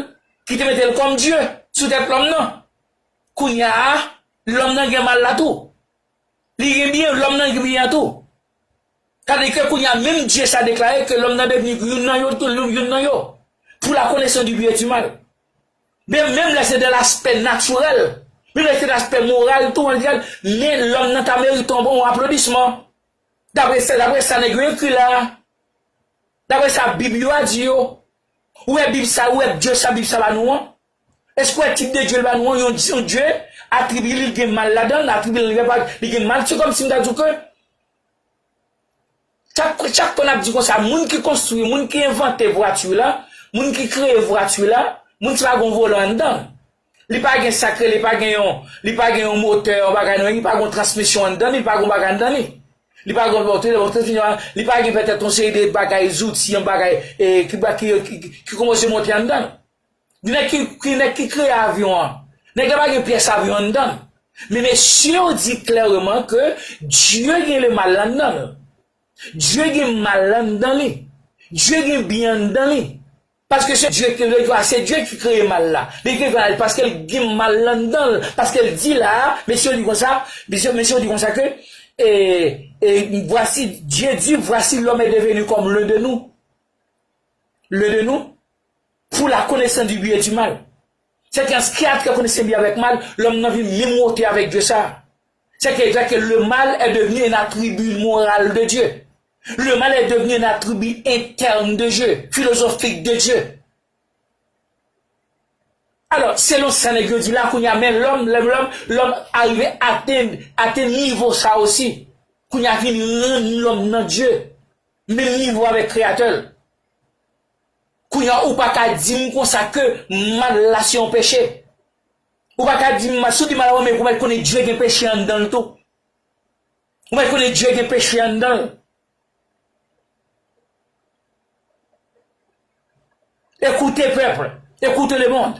ki te mete l kòm Dye sou tèt lòm nan. Kounye a, lòm nan gen mal la tou. Li gen byen, lòm nan gen byen an tou. Sa vle di ke kounye a, menm Dye sa deklare ke lòm nan devni youn nan yo, tou, youn nan yo. Pour la connaissance du bien et du mal. Menm, menm lè se de l'aspect naturel, menm lè se de l'aspect moral, tou, an jeneral, men lòm nan ta merite yon bon aplodisman. Dapre sa, dapre sa nèg yo ekri la, dapre sa Bib yo a di yo, ou wè Bib sa, ou wè Dye sa, Bib sa ba nou an? Èske w wè tip de Dye l ba nou an? Yon, yon Dye, atribi li gen mal ladan l, atribi li gen mal, se kòmsi m ta di w ke chak, chak fwa n ap di konsa, moun ki konstwi, moun ki envante vwati la, moun ki kreye vwati la, moun sa pa gen yon volan anndan l. Li pa gen sa k rele, li pa gen yon, li pa gen yon motè, yon bagay nan li, li pa gen yon transmisyon anndan li, li pa gen yon bagay anndan li. Li pa gen yon motè, yon transmisyon, li pa gen petèt yon seri de bagay, zouti, yon bagay, e, ki, ki, ki, ki kòmanse monte anndan l. Di nèg ki, ki, nèg ki kreye avyon an. Nèg la pa gen pyès avyon anndan l. Men mesye yo di klèreman ke Dye gen le mal anndan l. Dye gen mal anndan li. Dye gen byen anndan li. Paske se Dye ki, se Dye ki kreye mal la. Li gen mal paske l gen mal anndan l. Paske l di la, mesye yo di konsa, mesye, mesye yo di konsa ke, e, e, voici, Dieu dit, voici l'homme est devenu comme l'un de nous. L'un de nous. Pour la connaissance du bien et du mal. C'est qu'en créateur connaissait bien avec mal, lòm nan vin menm wotè avèk Dye sa. C'est que, c'est que le mal est devenu un attribut moral de Dieu. Le mal est devenu un attribut interne de Dieu, philosophique de Dieu. Alò, selon sa nèg yo di la, kounye a, men lòm, lòm, lòm, lòm arive atenn, atenn nivo sa osi. Kounye a vin rann lòm nan Dye, menm nivo avèk Kreyatè l. Kounye a, ou pa ka di m konsa ke mal la se yon peche. Ou pa ka di m, si w di mal la, men ou mèt konnen Dye gen peche anndan l tou. Ou mèt konnen Dye gen peche anndan l. Écoutez, peuple, écoutez le monde.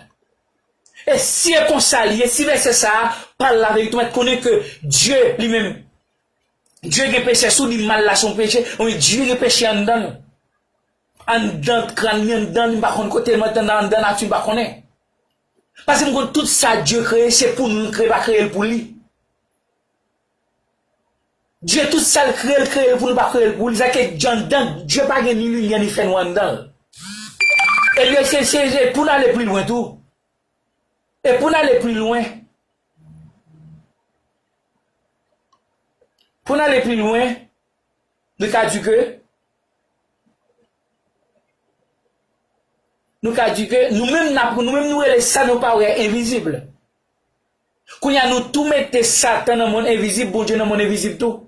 E si e konsa li ye, si vèsè sa a pa l laverite, ou mèt konnen ke Dye li menm, Dye gen peche, si w di mal la se yon peche, wi, Dye gen peche anndan l. Anndan kràn li, anndan li, m pa konn kote l, anndan, anndan nati m pa konnen. Paske m konn tout sa Dye kreye, se pou nou l kreye, pa kreye l pou li. Dye, tout sa l kreye, l kreye l pou nou, pa kreye l pou li. Sa ke Dye anndan, Dye pa gen ni limyè, ni fènwa anndan l. E li, se, se, se pou n ale pi lwen tou. E pou n ale pi lwen, pou n ale pi lwen, nou ka di ke, nou ka di ke, nou menm n ap, nou menm nou rele sa nou pa wè envizib. Kounye a, nou tou mete Satan nan monn envizib, Bondye nan monn envizib tou.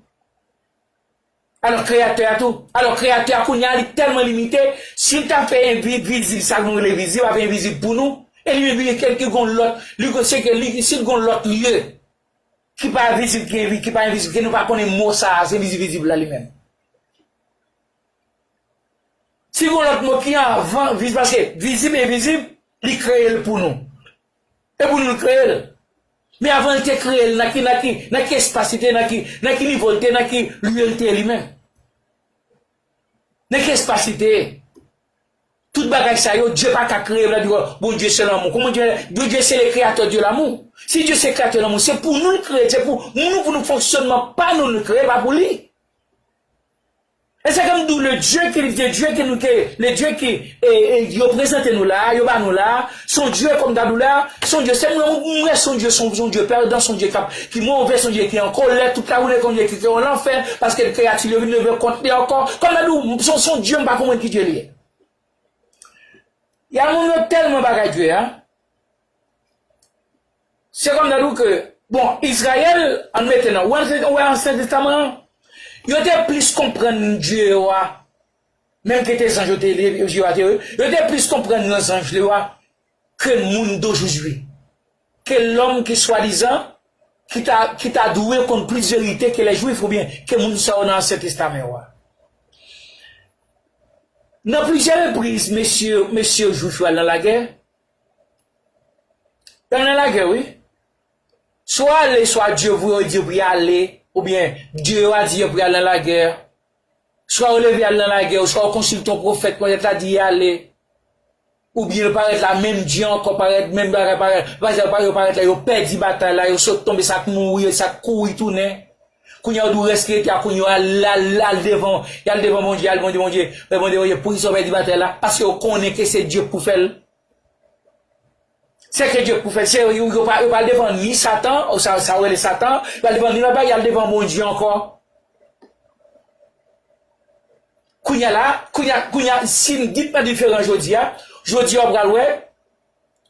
Alò, Kreyatè a tou. Alò, Kreyatè a kounye a, li tèlman limite, si l ta fè envi-, vizib, sa nou rele vizib, ap envizib pou nou, e li menm li, li gon lòt, li gon, se ke li, si l gon lòt lye ki pa vizib, ki envi-, ki pa envizib, ke nou pa konnen mo sa a, se vizib, vizib la li menm. Si gon lòt mo ki anvan, viz-, paske vizib, envizib, li kreye l pou nou. E pou nou l kreye l. Men avan l te kreye l, nan ki, nan ki, nan ki espas li te, nan ki, nan ki nivo l te, nan ki lye l te li menm. Nan ki espas li te. Tout bagay sa yo, Dye pa ka kreye, la di, Bondye se lanmou. Kòman Dye, Bondye se le créateur de l'amour. Si Dye se kreyatè lanmou, se pou nou l kreye, se pou nou, pou nou fonksyònman pa nou l kreye, pa pou li. E se ke m di w, le Dye ki, le Dye ki nou ke, le Dye ki, e, e, yo prezante nou la, yo ba nou la, se yon Dye kòm ta di w la, se yon Dye, se mwen, mwen, se yon Dye, se yon, se yon Dye pèdan, se yon Dye k ap, ki move, se yon Dye ki an kòlè, tout lajounen, se yon Dye ki, ki an lanfè, paske kreyati yo vin leve kont li ankò. Kòm ta di w, se yon, se yon Dye, m pa konprann ki Dye li ye. Y a moun yo tèlman bagay Dye a. Se kòm nan di w ke, bon, Izrayèl, ann mete nan, ou wè, ou wè Ansyen Testaman an, yo te plis konprann Dye yo a, menm ke te zanj yo te, yo a te, yo te plis konprann nan zanj yo a, ke moun dojoujoui. Ke lòm ki swadizan, ki ta, ki ta dwe konn plis verite ke lè Jwif oubyen ke moun sa yo nan Ansyen Testaman yo a. Nan plizyè repriz, mesye, mesye Jwif yo al nan lagè, Yo al nan lagè, wi. Swa w ale, swa Dye voye w di w pou y ale, oubyen Dye a di w pou y al nan lagè. Swa w leve al nan lagè, swa w konsilte yon pwofèt, pwofèt la di y ale. Oubyen yo parèt la, menm Dye ankò parèt, menm bagay parèt. Yo parèt la, yo pèdi batay la, yo sot tonbe, sa k mouri, sa k kouri tounen. Kounye a, ou di w rès ki rete a, kounye a, al, al, al devan, y al devan Bondye, al Bondye, Bondye, Bondye, Bondye, poukisa w pèdi batay la? Paske yo konnen ke se Dye k pou fè l. Se ke Dye k pou fè l. Se yo, yo pa, yo pa al devan ni Satan, ou sa, sa yo rele Satan, yo pa al devan ni lòt bagay, y al devan Bondye ankò. Kounye a la, kounye a, kounye a, si n gen yon diferans jodi a, jodi a w pral wè,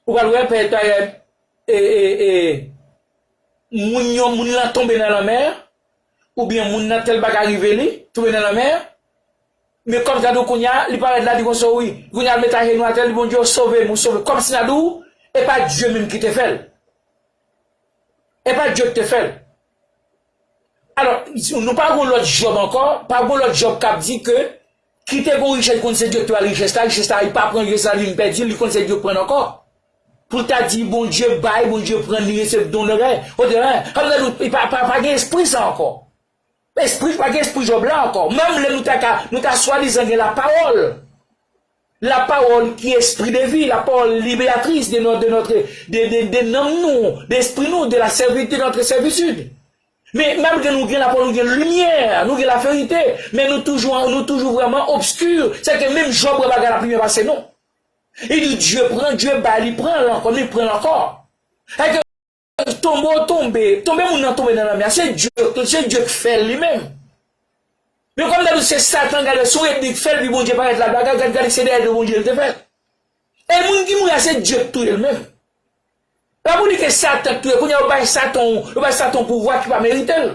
ou pral wè, pètèt, e, e, e, moun yo, moun lan tonbe nan lanmè, oubyen moun nan tèl bagay rive li, tonbe nan lanmè, men kòm sa di w kounye a, li parèt la, di konsa, wi, kounye a, l met ajenou atè, li di, Bondye, w sove m, ou sove m. Kòmsi n a di w, e pa Dye menm ki te fè l. E pa Dye ki te fè l. Alò, nou pa gon lòt Jòb ankò, pa gon lòt Jòb k ap di ke, ki te gon richès, konn se Dye ki te ba l richès la, richès la, li pa pran richès la, li vin pèdi l, li konn se Dye ki pran l ankò. Pou l ta di, Bondye bay, Bondye pran, li resevwa don nan gay. Oderan, kòm nan dout, pa, pa, pa gen espri sa ankò. Espri, pa gen espri Jòb la ankò. Menm lè nou ta ka, nou ta swadizan gen lapawòl. Lapawòl ki espri de vi, lapawòl libératrice de notre, de notre, de, de, de nanm nou, de espri nou, de la servitude, de notre servitude. Men malgre nou gen lapawòl, nou gen limyè, nou gen laverite, men nou toujou, nou toujou vrèman obski. Se ke menm Jòb wè bagay la pi byen pase nou. Li di, Dye pran, Dye bay, li pran l ankò, li pran l ankò. Tonbe w tonbe, tonbe moun nan tonbe nan lanmè a, se Dye, se Dye k fè l li menm. Men kòm dabitid se Satan, gade, se yon ènmi k fè l, pi Bondye parèt la, gade, gade, gade, se dèyè do Bondye l te fè l. E moun ki mouri a, se Dye k touye l menm. Pa pou di ke Satan k touye, kounye a yo bay Satan, yo bay Satan yon pouvwa ki pa merite l.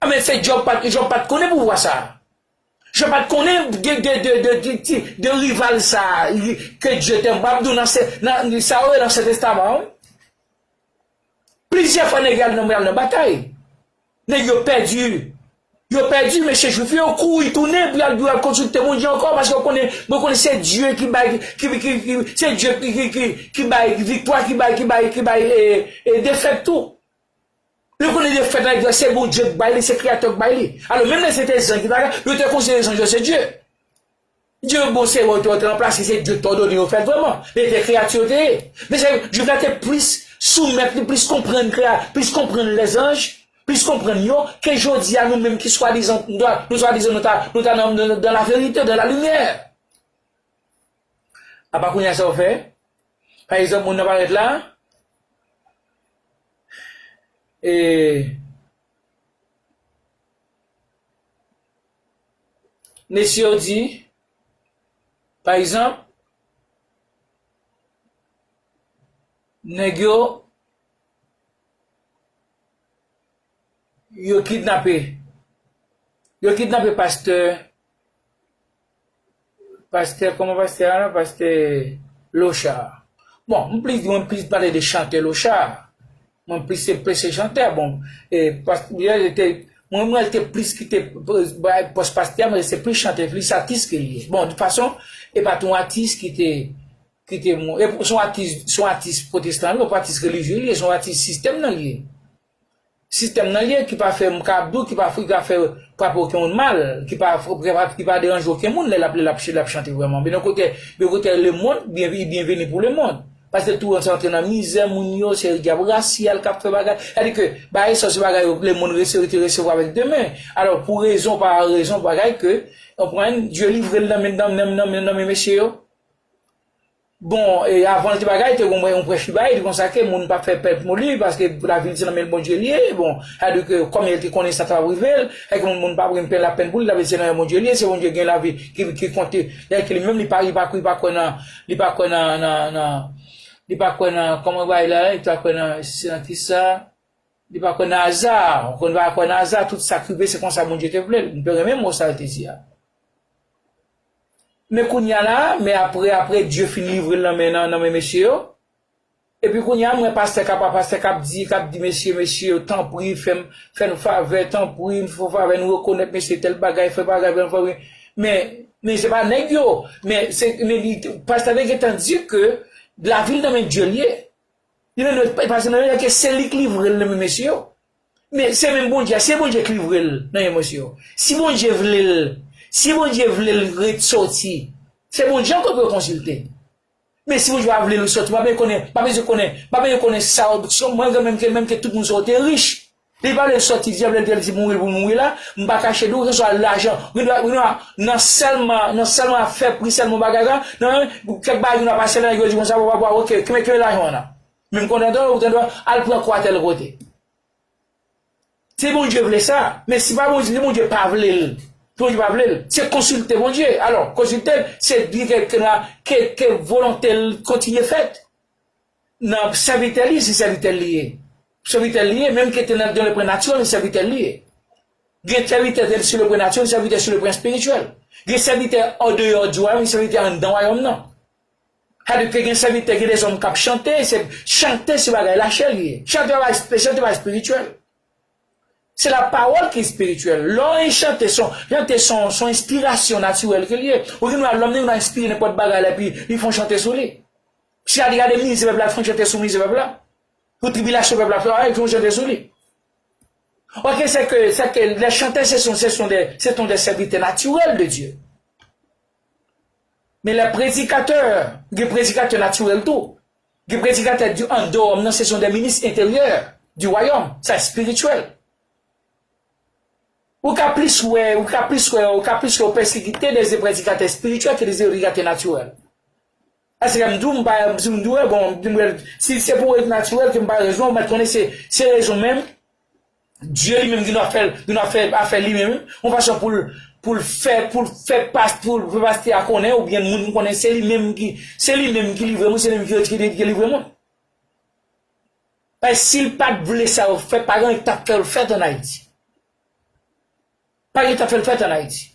A men se Jòb pa t, Jòb pa t konnen pouvwa sa a. Jòb pa t konnen de, de, de, de, de, de, de rival sa a, ke Dye te, m ap di w nan, nan, sa yo rele Ansyen Testaman an. Plizyè fwa nèg yo al nan, al nan batay. Nèg yo pèdi. Yo pèdi, mesye jwif yo, yo kouri tounen pou y al, pou y al konsilte Bondye ankò, paske yo konnen, yo konnen se Dye ki bay, ki, ki, ki, se Dye ki, ki, ki, ki bay viktwa, ki bay, ki bay, ki bay, e, e, defèt tou. Yo konnen defèt la, se Bondye k bay li, se Kreyatè k bay li. Alò, menm lè se te zanj ki ta, yo te konsidere zanj yo se Dye. Dye bon se yo te ranplase, se Dye k te òdone yo fè l vrèman. Men se kreyati yo te ye. Men se, Jwif la te plis soumèt li, plis konprann krea-, plis konprann lèzanj, plis konprann yo, ke jodi a nou menm ki swadizan, nou, nou swadizan nou ta, nou ta nan, nan, nan laverite, nan lalimiè. Apa kounye a sa w fè? Pa egzanp, moun nan parèt la, e, mesye yo di, pa egzanp, nèg yo, yo kidnape, yo kidnape pastè, pastè, kòman pastè a la? Pastè Lochard. Bon, m plis, mwen plis pale de chantè Lochard. Mwen plis se, plis se chantè, bon, e, pas-, li te, mwen, mwen te plis ki te, bay pòs pastè, men se plis chantè, plis atis ke li ye. Bon, de tout fason, e pa t yon atis ki te, ki te, e se yon atis, se yon atis pwotestan, li, yon atis relijye, li, se yon atis sistèm nan li ye. Sistèm nan li ye, ki pa fè m ka ap di w, ki pa, ki pa fè frape okenn moun mal, ki pa, ki pa, ki pa deranje okenn moun lè l ap, lè l ap, lè l ap chante vrèman. Men yon kote, yon kote lemonn, byen, byenveni pou lemonn. Paske tou sa antre nan mizè moun yo, se dyab rasyal k ap fè bagay. Sètadi ke bagay sa se bagay yo lemonn rese-, te resevwa avèk de men. Alò, pou rezon, pa rezon, bagay ke, w konprann, Dye livre l nan men, nan men, nan men, nan men mesye yo. Bon, e avan l te bagay, te gen yon prèch ki bay, li konsa ke moun pa fè pèp moli, paske lavi l se nan men Bondye li ye. Bon, sètadi ke kòm li te konnen sa t ap rive l, e ke moun, moun pa pran lapèn pou li, lavi l se nan men Bondye li ye, se Bondye gen lavi ki, ki konte, e ke li menm li pa, li pa, li pa kwè nan, li pa kwè nan, nan, nan, li pa kwè nan, kòman bay la, li pa kwè nan, se nan kisa? Li pa kwè nan aza. Ou konn pa kwè nan aza, tout sa k rive, se konsa Bondye te vle l. M te renmen mo sa l te di a. Men kounye a la, men apre, apre Dye fin livre l nan men, nan, nan men mesye yo. Epi kounye a, mwen pastè k ap, pastè k ap di, k ap di mesye, mesye yo, tanpri, fè m, fè n favè, tanpri, n fè w favè, nou rekonèt mesye tèl bagay, fè bagay, fè n favè. Men, men se pa nèg yo, men se, men li, pastè te gentan di ke lavi l nan men Dye l ye. Li nan dwèt pase nan men ke se li k livre l nan men mesye yo. Men se menm Bondye a, se Bondye k livre l nan men mesye yo. Si Bondye vle l, si Bondye vle l ret sòti, se Bondye ankò pou yo konsilte. Men si Bondye pa vle l sòti, pa bezwen konnen, pa bezwen konnen, pa bezwen konnen sa w, mwen menm ke, menm ke tout moun sa w te rich. Li pa vle l sòti, dyab li te di mouri l pou mouri la, m pa kache di w, keswa lajan, gen dwa, gen dwa, nan sèlman, nan sèlman ap fè pri sèlman bagay la, nan kèk bagay gen dwa pase la, yo di konsa, papa, papa, oke, kenbe, kenbe lajan w la. Men m konnen tande, ou tande, al pran kwa tèl kote. Si Bondye vle sa, men si pa Bondye, si Bondye pa vle l, si Bondye pa vle l, se konsilte Bondye. Alò, konsilte l, se di ke, ke, ke, ke volonte l kontinye fèt. Nan sèvitè li, se sèvitè li ye. Sèvitè li ye, menm ke te nan, dans le plan naturel, se sèvitè li ye. Gen sèvitè sur le plan naturel, sèvitè sur le plan spirituel. Gen sèvitè an deyò di wayòm, sèvitè anndan wayòm nan. Sa vle di ke gen sèvitè, gen dèzòm k ap chante, se chante se bagay lachè li ye. Chante pa, chante pa espirityèl. Se lapawòl ki espirityèl. Lè w chante, son, chante son, son enspirasyon natirèl ke li ye. Ou gen dwa, lòm nan enspire nenpòt bagay la, epi li fè yon chante sou li. Si a di gade mizè pèp la, fè yon chante sou mizè pèp la. Pou tribilasyon pèp la, fè yon chante sou li. Ok, c'est que, c'est que les chanteurs, ce sont, ce sont des, ce sont des serviteurs naturels de Dieu. Men lè predikatè, gen predikatè natirèl tou. Gen predikatè di andeyò m nan, se son de minis enteryè di wayòm, sa espirityèl. Ou ka plis wè, ou ka plis wè, ou ka plis wè yo pèsekite de predikatè espirityèl ke de predikatè natirèl. Paske m di w, m pa, m di w, m di w, bon, m di w, si se pou ret natirèl ke m pa rezon, ou mèt konnen se, se rezon menm. Dye li menm ki dwa fè, ki dwa fè afè li menm, yon fason pou l, pou l fè, pou l fè pas, pou l fè pastè a konnen, oubyen moun konnen, se li menm ki, se li menm ki livre moun, se li menm ki, ki, ki livre moun. Paske si l pa t vle sa yo fèt, pa gen anyen ki t ap fè yo fèt ann Ayiti. Pa gen anyen ki t ap fè l fèt ann Ayiti.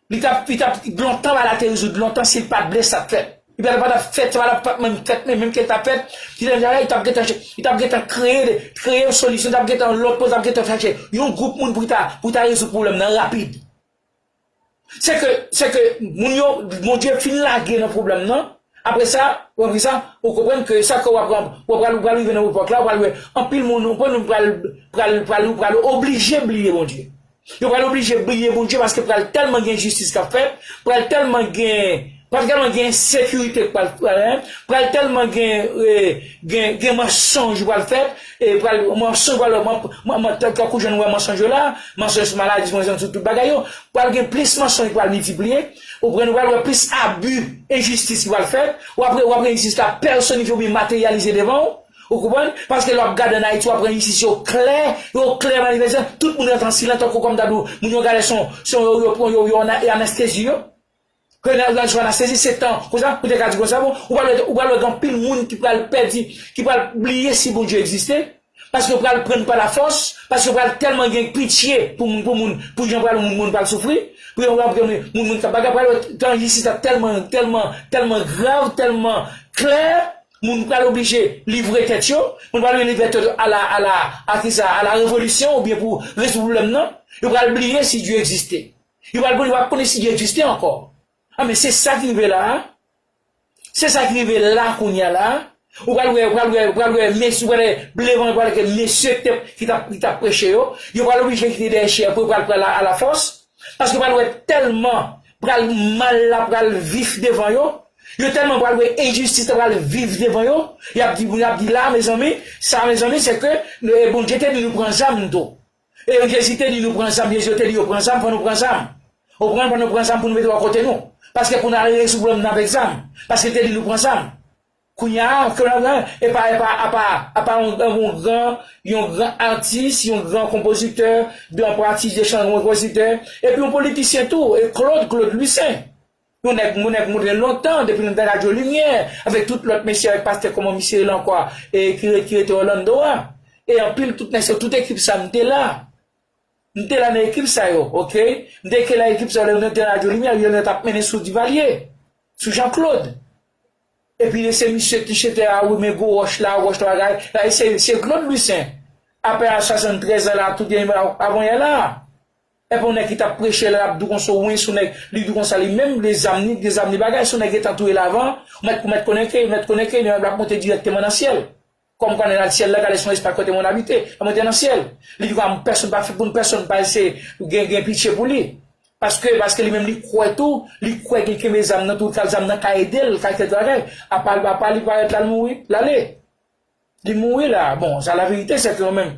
Li t ap, li t ap, lontan bagay la te rezoud, lontan si l pa t vle sa t fèt. Li pa t ap fèt, sa pa t ap menm fèt, men menm ke l t ap fèt, li t ap, li t ap gentan, li t ap gentan kreye, kreye yon solisyon, li t ap gentan lòt kote, li t ap gentan chache yon gwoup moun pou ta, pou ta rezoud pwoblèm nan rapid. Se ke, se ke moun yo, Bondye fin lage nan pwoblèm nan, apre sa, w ap sa, ou konprann ke sa ke w ap, w ap pral, w pral rive nan epòk la, w pral wè anpil moun, ou konprann, pral, pral, pral, pral oblije bliye Bondye. Yo pral oblije bliye Bondye paske pral tèlman gen enjistis k ap fèt, pral tèlman gen, pral tèlman gen ensekirite k pral, pral, pral tèlman gen, e, gen, gen mansonj pral fèt, e pral, mansonj pral, man, man, man, tankou jan nou wè mansonj yo la, mansonj sou maladi, mansonj sou tout bagay yo, pral gen plis mansonj ki pral miltipliye, ou pral, ou pral wè plis abi, enjistis ki pral fèt, ou apre, ou apre enjistis la pèsonifye oubyen materyalize devan w, ou konprann? Paske lè w ap gade ann Ayiti, w ap wè enjistis yo klè, yo klè manifeste. Tout moun rete an silans, tankou kòm ta di w, moun yo gade son, son yo, yo pran, yo, yo ana-, anestezi yo. Ke nan, nan sou anestezi, se tan. Konsa, ou te ka di konsa, bon, ou pral, ou pral wè gen anpil moun ki pral pèdi, ki pral bliye si Bondye egziste. Paske yo pral pran pa lafòs, paske yo pral tèlman gen pitye pou moun, pou moun, pou jan pral moun, moun pral soufri, pou yon moun, moun, moun k ap bagay pral wè tan enjistis la tèlman, tèlman, tèlman grav, tèlman klè, moun pral oblije livre tèt yo, moun pral livre tèt yo a la, a la, a kisa, a la revolisyon oubyen pou rezoud pwoblèm nan. Yo pral bliye si Dye egziste. Yo pral, yo pral konnen si Dye egziste ankò. A, men se sa ki rive la a. Se sa ki rive la kounye a la a. Ou pral wè, ou pral wè, ou pral wè mesye, ou pral wè devan, ou pral wè ke mesye ki te, ki t ap, ki t ap preche yo, yo pral oblije kite dèyè chè pou yo pral pran la, a lafòs. Paske pral wè tèlman pral mal la pral vif devan yo. Yo tèlman pral wè enjistis la pral vif devan yo. Y ap di, y ap di la, mezanmi, sa, mezanmi, se ke, e, Bondye te di nou pran zam tou. E Jezi te di nou pran zam, Jezi te di yo pran zam, fò nou pran zam. Ou pran, fò nou pran zam pou nou mete bò kote nou. Paske pou n al rezoud pwoblèm nan avèk zam. Paske te di nou pran zam. Kounye a, ke nan, e pa, e pa, apa, apa yon, yon gran, yon gran atis, yon gran konpozitè, de yon atis de chan, yon konpozitè, epi yon politisyen tou, e Claude, Claude Louissaint. Yon nèg, yon nèg mwen renmen lontan, depi nou te nan Radyo Limyè, avèk tout lòt mesye, avèk pastè, kòman misye rele ankò a, e ki re-, ki rete Orlando a. E anpil tout nèg, se tout ekip sa, m te la. M te la nan ekip sa yo, oke? M te ke la ekip sa yo, lè nou te nan Radyo Limyè, yo t ap mennen sou Duvalier, sou Jean Claude. Epi se misye ki chete a, wi, men gwo wòch la, wòch la, bagay. La, se, se Claude Louissaint. Apre a swasanntrèz an la, tout gen avan yè la. Epi yon nèg ki t ap preche la, l ap di w konsa, wi, sou nèg, li di w konsa, li menm, de zam ni, de zam ni bagay, sou nèg gentan touye l avan, ou mèt, ou mèt konnen ke, mèt konnen ke li menm l ap monte dirèkteman nan syèl. Kòmkwa nan syèl la, gade se yon espas kote moun abite, l ap monte nan syèl. Li di konsa, pèsonn pa fè pou pèsonn pa eseye gen, gen pitye pou li. Paske, paske li menm li kwè tou, li kwè gen kenbe zam nan tou, kal zam nan ka ede l, ka fè travay. Apa, apa li parèt la, l mouri, l ale. Li mouri la. Bon, sa la verite, se ke mwen menm.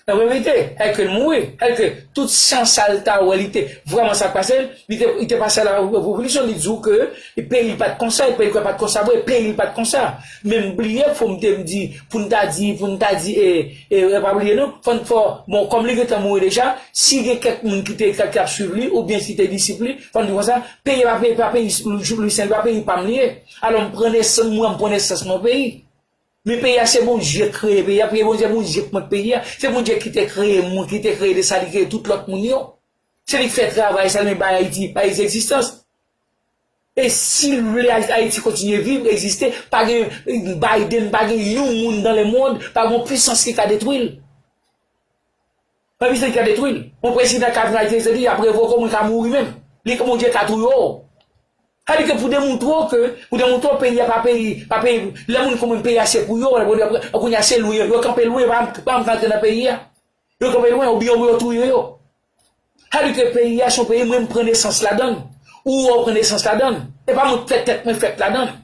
La verite, èske l mouri, èske tout san sa l ta wè, li te vrèman sa k pase l, li te, li te pase la revolisyon, li di w ke peyi l pa t konsa, peyi l pa t konsa vre, peyi l pa t konsa. Men m bliye, fò m te m di, pou n ta di, pou n ta di, e, e, e pa bliye non, fò n fò, bon, kòm li gentan mouri deja, si gen kèk moun ki te, ki ap swiv li, oubyen si te disip li, fò n di konsa, peyi a pa peyi, pa peyi Louis Saint, pa peyi pa m li ye. Alò, m pran nesans, mwen, m pran nesans nan peyi. Men peyi a, se Bondye kreye peyi a, peyi Bondye, Bondye k mèt peyi a. Se Bondye ki te kreye moun, ki te kreye de sa, li kreye tout lòt moun yo. Se li k fè travay sa, li bay Ayiti, bay Ayiti egzistans. E si l vle Ay-, Ayiti kontinye viv, egziste, pa gen Biden, pa gen yon moun dans le monde, pa gen yon pwisans ki ka detwi l. Pa gen pwisans ki ka detwi l. Yon prezidan ka vin Ayiti, se li ap revoke w, mwen ka mouri menm. Li, Bondye ka touye w. Sa vle di ke pou demoutre w ke, pou demoutre w peyi a pa peyi, pa peyi, lè moun konprann peyi a se pou yo, kounye a se lwen, yo kanpe lwen, pa, pa antre nan peyi a. Yo kanpe lwen, oubyen yo touye yo. Sa vle di ke peyi a se yon peyi mwen m pran nesans ladan l. Ou, ou pran nesans ladan l. E pa mwen k fè tèt mwen fèt ladan l.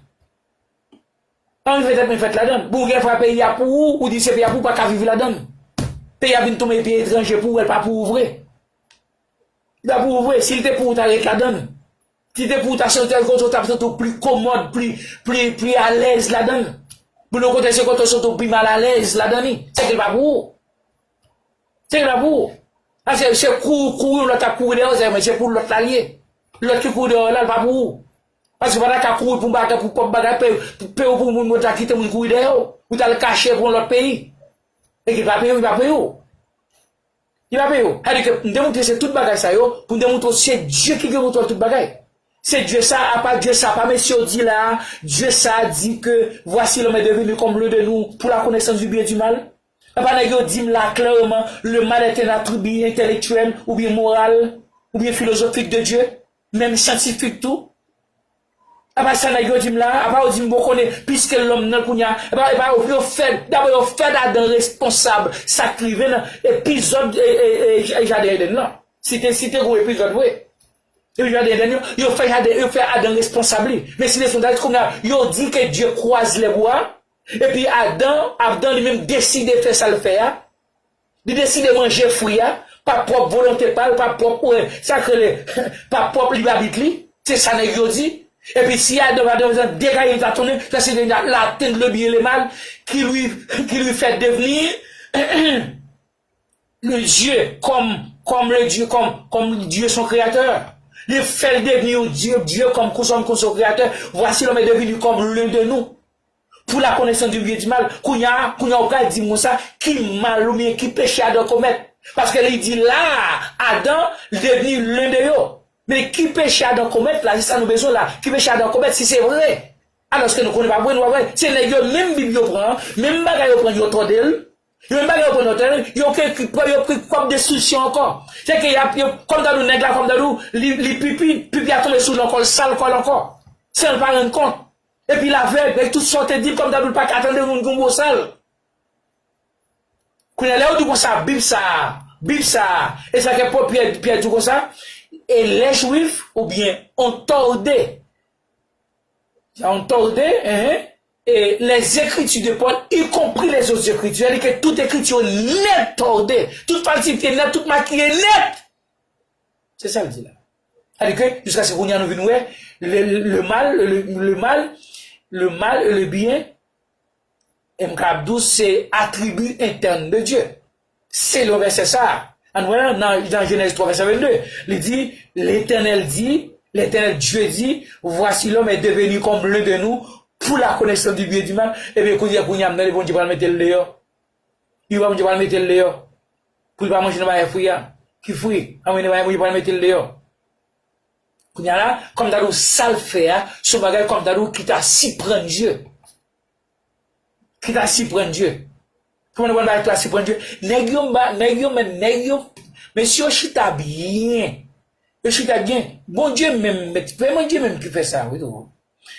Pa mwen k fè tèt mwen fèt ladan l. Bon, gen fwa peyi a pou ou, ou di se peyi a pou ou, pa ka viv ladan l. Peyi a vin tounen peyi etranje pou ou, l pa pou ou vre. Li pa pou ou vre. Si l te pou ou, ou ta ret ladan l. Si l te pou ou, ta se yon tèl kote ou t ap santi w pli komòd, pli, pli, pli alèz ladan l. Pou yon kote se kote w santi w pi malalèz ladan li. Se ke l pa pou ou. Se la pou ou. A, se, se kou, kouri yon lòt ap kouri dèyè w, se, men se pou lòt la l ye. Lòt ki kouri dèyè w la, l pa pou ou. Paske w pa ta ka kouri pou bagay, pou pwòp bagay, pe, pe ou pou moun, moun ta kite moun kouri dèyè w. Ou t al kache pou yon lòt peyi. E ki pa peye w, li pa peye w. Li pa peye w. Sa vle di ke m te montre se tout bagay sa yo, pou m te montre w se Dye ki gen kontwòl tout bagay. Se Dye sa, apa Dye sa, apa mesye yo di la, Dye sa di ke, voici l'homme est devenu comme l'un de nous, pour la connaissance du bien et du mal. Apa nèg yo di m la klèman, le mal est un attribut intellectuel oubyen moral, oubyen filozofik de Dye, menm syantifik tou. Apa sa nèg yo di m la, apa yo di m bon konnen, puisque l'homme nan kounye a, epa, epa yo, yo fè, dabò yo fè Adan responsab sa k rive nan epizòd, e, e, e, Jaden Edenn lan. Si te, si te gon epizòd vre. Epi Jaden Edenn yo, yo fè Jaden, yo fè Adan responsab li. Men si leson ta kounye a, yo di ke Dye kwaze lè bwa, epi Adan, Adan li menm deside fè sa l fè a. Li deside manje fwi a, pa pwòp volonte pa l, pa pwòp, wè, sa k rele, pa pwòp lib abit li. Se sa nèg yo di. Epi si Adan pa degaje li ta tounen, sa se de la atteinte le bien et le mal qui lui, qui lui fait devenir le Dieu comme, comme le Dieu, comme, comme Dieu son créateur. Li fè l devni yon Dye, Dye kòm konsèy, konsèy kreyatè. Voici l'homme est devenu comme l'un de nous. Pour la connaissance du bien et du mal. Kounye a, kounye a, ou pral di m konsa, ki mal oubyen ki peche Adan komèt? Paske li di la, Adan devni l'un de yo. Men ki peche Adan komèt la, se sa nou bezwen la. Ki peche Adan komèt, si se vre? Alòske nou konnen pa vre, nou pa vre. Se nèg yo, menm Bib yo pran, menm bagay yo pran, yo tòde l. Yo menm bagay yo pran, yo tòde l. Yo ke, yo ke kòb destriksyon ankò. Se ke y ap, yo, kòm ta di w nèg la, kòm ta di w, li, li pipi, pipi a tonbe sou l ankò, l sal kò l ankò. San l pa rann kont. Epi l avèg, e tout sa w te di l, kòm ta di w l pa ka tande moun ki yon bosal. Kounye a, lè yo di w konsa, Bib sa a, Bib sa a, e sa ke Pòl Pyè, Pyè di w konsa, e les Juifs, oubyen on tòde, on tòde, hein, et les Écritures de Paul, y compris les autres Écritures, li ke tout ekriti yo nèt tòde, tout falsifye nèt, tout makiye nèt. Se sa l di la. Sa di ke, jiskaske kounye a nou vin wè, le, le mal, le, le mal, le mal et le bien, e m ka ap di w, se atribi entèn de Dye. Selon vèsè sa a, ann wè nan, nan Jenèz twa, vèsè vennde, li di, L'Éternel dit, l'Éternel Dieu dit, voici l'homme est devenu comme l'un de nous, pour la connaissance du bien et du mal. Ebyen, kounye a, kounye a, m tande Bondye pral mete l deyò. Li pa, Bondye pral mete l deyò. Pou li pa manje nan bagay fwi a. Ki fwi? Anmwe, nan bagay fwi, li pral mete l deyò. Kounye a la, kòm ta di w sa l fè a, se yon bagay kòm ta di w ki ta siprann Dye. Ki ta siprann Dye. Kòman nou pral bagay ki ta siprann Dye? Nèg yo, m ba, nèg yo, men nèg yo, Men si yo chita byen, yo chita byen, Bondye menm, men, men Bondye menm ki fè sa, wi, tou.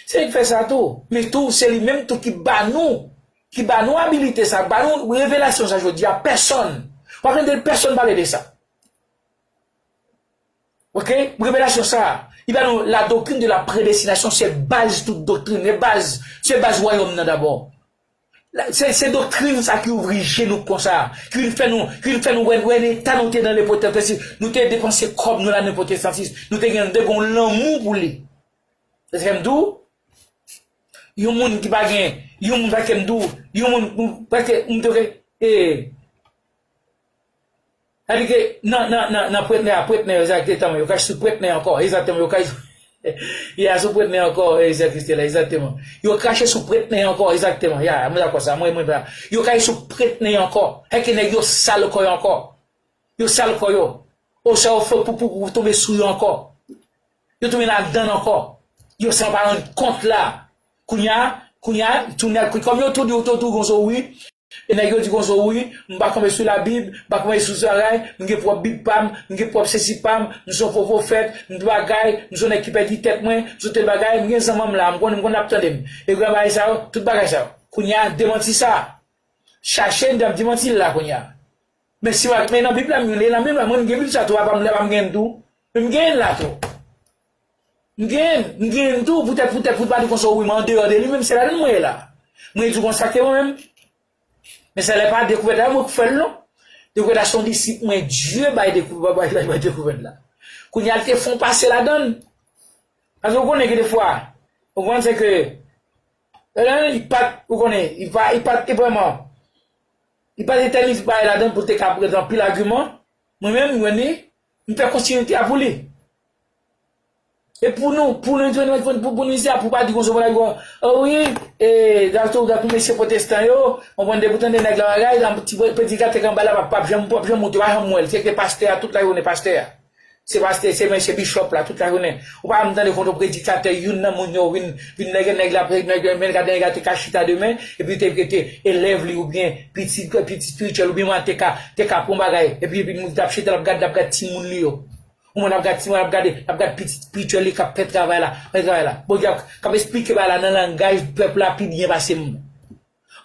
Se li ki fè sa tou. Men tou, se li menm tou ki ba nou, ki ba nou abilite sa, ba nou revelasyon sa jodi a, pèsonn. W ap tande pèsonn pale de sa. Ok? Revelasyon sa, li ba nou la doctrine de la prédestination, se baz tout doktrin, se baz, se baz wayòm nan dabò. La, se, se doktrin sa ki ouvri je nou konsa, ki vin fè nou, ki vin fè nou wè, wè leta nou te nan le pwotestantis, nou te depanse kòb nou la nan pwotestantis, nou te gen, te gen yon lanmou pou li. Se sa m di w, yon moun ki pa gen, yon moun pa ke m di w, yon moun, m, prèske, m te, e, Sa di ke nan, nan, nan, nan prèt nè a, prèt nè yo, egzakteman, yo kache sou prèt nè ankò, egzakteman, yo kache, ya, sou prèt nè ankò, e, sè Kristela, egzakteman. Yo kache sou prèt nè ankò, egzakteman, ya, mwen dakò sa, mwen, mwen, yo kache sou prèt nè ankò, e ke nèg yo sal kò yo ankò, yo sal kò yo, oswa yo fè pou, pou, pou tonbe sou yo ankò. Yo tounen ladann ankò. Yo san pa rann kont la. Kounye a, kounye a, tounen, kòm yo tou di w, tou, tou gon zo wi. E nèg yo di gon zo wi, m pa kanpe sou Labib, m pa kanpe sou sa bagay, m gen pwòp Bib pa m, m gen pwòp sesi pa m, m se yon fo pwofèt, m bagay, m se yon nèg ki pèdi tèt mwen, m se yon tèl bagay, m gen zanmanm la, m konnen, m konnen ap tande m. E gran bagay sa yo, tout bagay sa yo. Kounye a, demanti sa. Chache, m ap demanti l la kounye a. Men si w al, men nan Bib la, m li nan Bib la, mwen, m gen Bib sa tou, apa m, apa m gen l tou. Men m gen l la tou. M gen, m gen l tou, poutèt, poutèt, pou pa di konsa, wi, men andeyò de li, menm se ladann mwen ye la. Mwen di konsa ke mwen menm. Men sa lè pa dekouvèt la, mwen k fè l non. Dekouvèt la se yon disip mwen, Dye bay dekou-, bay, bay, bay dekouvèt la. Kounye a, l te fè yon pase ladann. Paske w konnen gen defwa, w konprann, se ke, ladann, li pa t, w konnen, li pa, li pa t vrèman, li pa t te tèlman bay ladann pou l te ka pran anpil agiman. Mwen menm, mwen ni, m fè kontinite a pou li. E pou nou, pou nou, pou nou, pou, pou nou isi a, pou pa di konsa, pou la di, o wi, e, gato, gato, mesye pwotestan yo, w konprann, depi w tande nèg la bagay, la, ti predikatè k anba la, p ap, p ap janm, p ap janm monte, w pa janm wè l, se ke pastè a, tout lajounen, pastè a. Se pastè, se mesye bishop la, tout lajounen. Ou pa janm tande kote predikatè, youn nan moun yo vin, vin nèg, nèg la, nèg, nèg, men gade nèg la te ka chita demen, epi te, te, te elèv li, oubyen pitit, pitit espirityèl, oubyen mwen te ka, te ka pran bagay, epi, epi moun t ap chita, l ap gade, l ap gade timoun li yo. Ou mwen ap gad, ti mwen ap gade, ap gad pitit espirityèl li k ap fè travay la, fè travay la. Bondye ap, k ap esplike bagay la nan langaj pèp la pi byen pase m.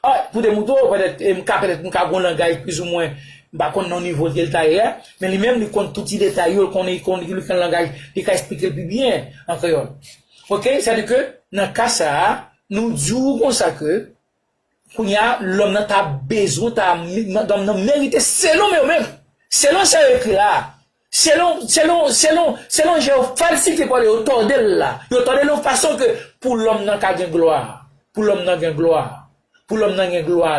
Ah, pou te moutre w, petèt, e, m ka, petèt, m ka gon langaj plizoumwen, m pa konn nan nivo ke l ta ye a, men li menm, li konn tout ti detay yo, li konn, li konn, li konn langaj, li ka esplike l pi byen an kreyòl. Ok, sa di ke, nan ka sa a, nou di w konsa ke, Kounye a, lòm nan ta bezwen, ta, lòm nan merite, selon men yo menm, selon sa yo ekri la, selon, selon, selon, selon jan yo falsifye pawòl yo, yo tòde l la, yo tòde l yon fason ke pou lòm nan ka gen glwa, pou lòm nan gen glwa, pou lòm nan gen glwa,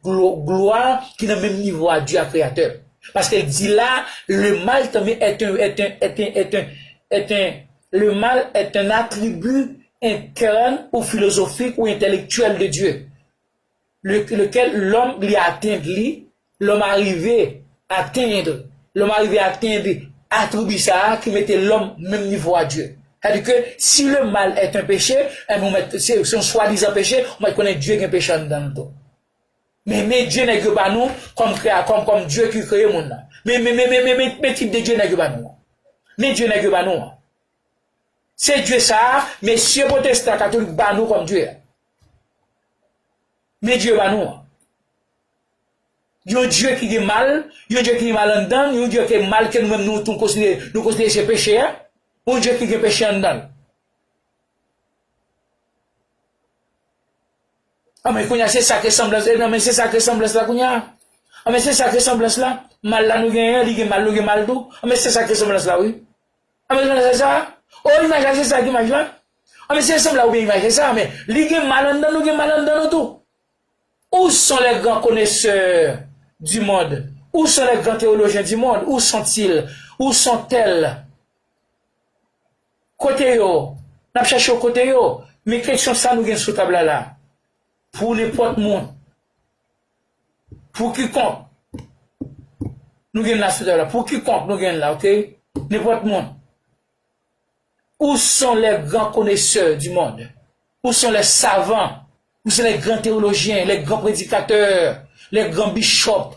glwa, glwa ki nan menm nivo a Dye a Kreyatè. Paske l di la, le mal tanmen est un, est un, est un, est un, est un, le mal est un attribut interne ou philosophique ou intellectuel de Dieu. Le, lequel l'homme li atenn li, l'homme arrive atteindre, l'homme arrive atteindre atribi sa a ki mete lòm menm nivo a Dye. Sa di ke si le mal est un péché, enben ou mèt, se, se yon swadizan peche, ou mèt konnen Dye gen peche anndan l tou. Men, men Dye nèg yo ba nou kòm krea, kòm, kòm Dye ki kreye moun nan. Men, men, men, men, men, men, men tip de Dye nèg yo ba nou an. Men Dye nèg yo ba nou an. Se Dye sa a, mesye pwotestan katolik ba nou kòm Dye a. Men Dye ba nou an. Yon Dye ki gen mal, yon Dye ki gen mal anndan l, yon Dye ki mal ke nou menm nou tou konsidere, nou konsidere se peche a, yon Dye ki gen peche anndan l. Anben, kounye a, se sa k resanblans, e, anben, se sa k resanblans la kounye a. Anben, se sa k resanblans la. Mal la nou genyen, li gen mal, nou gen mal tou. Anben, se sa k resanblans la, wi. Anben, se sa. O, imaj la, se sa k imaj la. Anben, se sanm la oubyen imaj, se sa, men li gen mal anndan, nou gen mal anndan nou tou. Où sont les grands connaisseurs du monde? Où sont les grands théologiens du monde? Où sont-ils? Où sont-elles? Kote yo? N ap chèche yo kote yo? Men kesyon sa nou gen sou tab la la. Pou nenpòt moun. Pou kikonk. Nou gen la sou tab la. Pou kikonk nou gen la, ok? Nenpòt moun. Où sont les grands connaisseurs du monde? Où sont les savants? Où sont les grands théologiens, les grands prédicateurs, les grands bishops?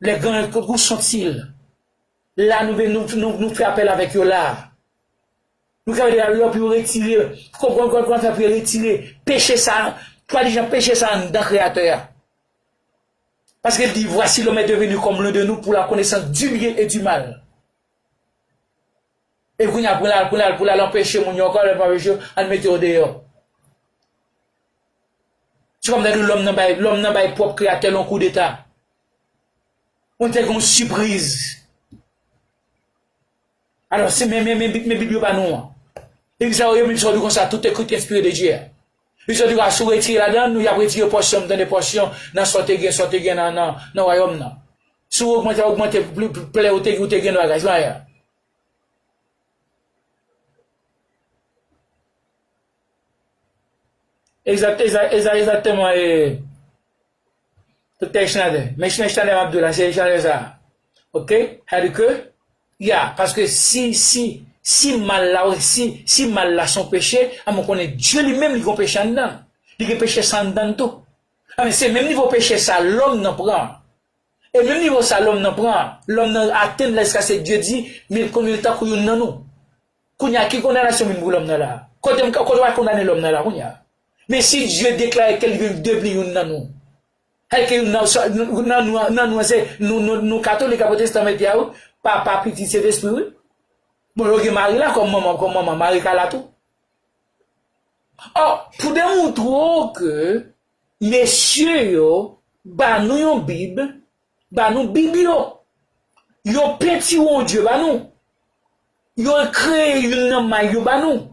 Lè gran, où sont-ils? La, nou, nou, nou, nou fè apèl avèk yo la. Nou ka mande yo pou yo retire, kòman, kòman, kòman fè pou yo retire peche sa, swadizan peche sa anndan Kreyatè a. Paske l di, Voici, l'homme est devenu comme l'un de nous pour la connaissance du bien et du mal. E kounye a, pou l al, pou l al, pou l al anpeche moun yo ankò, lè l pa anpeche yo, al mete yo deyò. Se kòm si lòm nan bay, lòm nan bay pwòp Kreyatè l yon koudeta. Ou te gen yon sipriz. Alò, se men, men, men, men Bib yo ba nou an. Epi sa yo, yo menm sòti konsa, tout écrit inspiré de Dieu. Li sòti konsa, si w retire ladan, nou y ap retire pòsyon, m tande pòsyon, nan sa w te gen, sa w te gen nan, nan, nan wayòm nan. Si w ogmante, ogmante, pli, pli, plè ou te, ou te gen nan bagay, se pa ya. Egzat, egzat, egzat, egzakteman, e, Doktè Echnade, men Echnade m ap di w la, se Echnade sa. Oke? Sa di ke, ya, paske si, si, si mal la, si, si mal la se yon peche, a mwen konnen Dye li menm li gen peche anndan. Li gen peche sa anndan l tou. A men se menm nivo peche sa lòm nan pran. E menm nivo sa lòm nan pran, lòm nan atenn la jiska se Dye di, men konnen li tankou youn nan nou. Kounye a, ki kondanasyon vin pou lòm nan la? Kote m, kote w al kondane lòm nan la kounye a? Men si Dye deklare ke li vin devni youn nan nou, èske youn nan, nan nou, nan nou an se nou, nou, nou katolik ak pwotestan mete a wi, Papa, Pitit, Sentespri wi. Bon, yo gen Mari la kòm manman, kòm manman, Mari ka la tou. Ò, pou demoutre w ke mesye yo ba nou yon Bib, ba nou Bib yo. Yo penti yon Dye ba nou. Yo kreye youn nan may yo ba nou.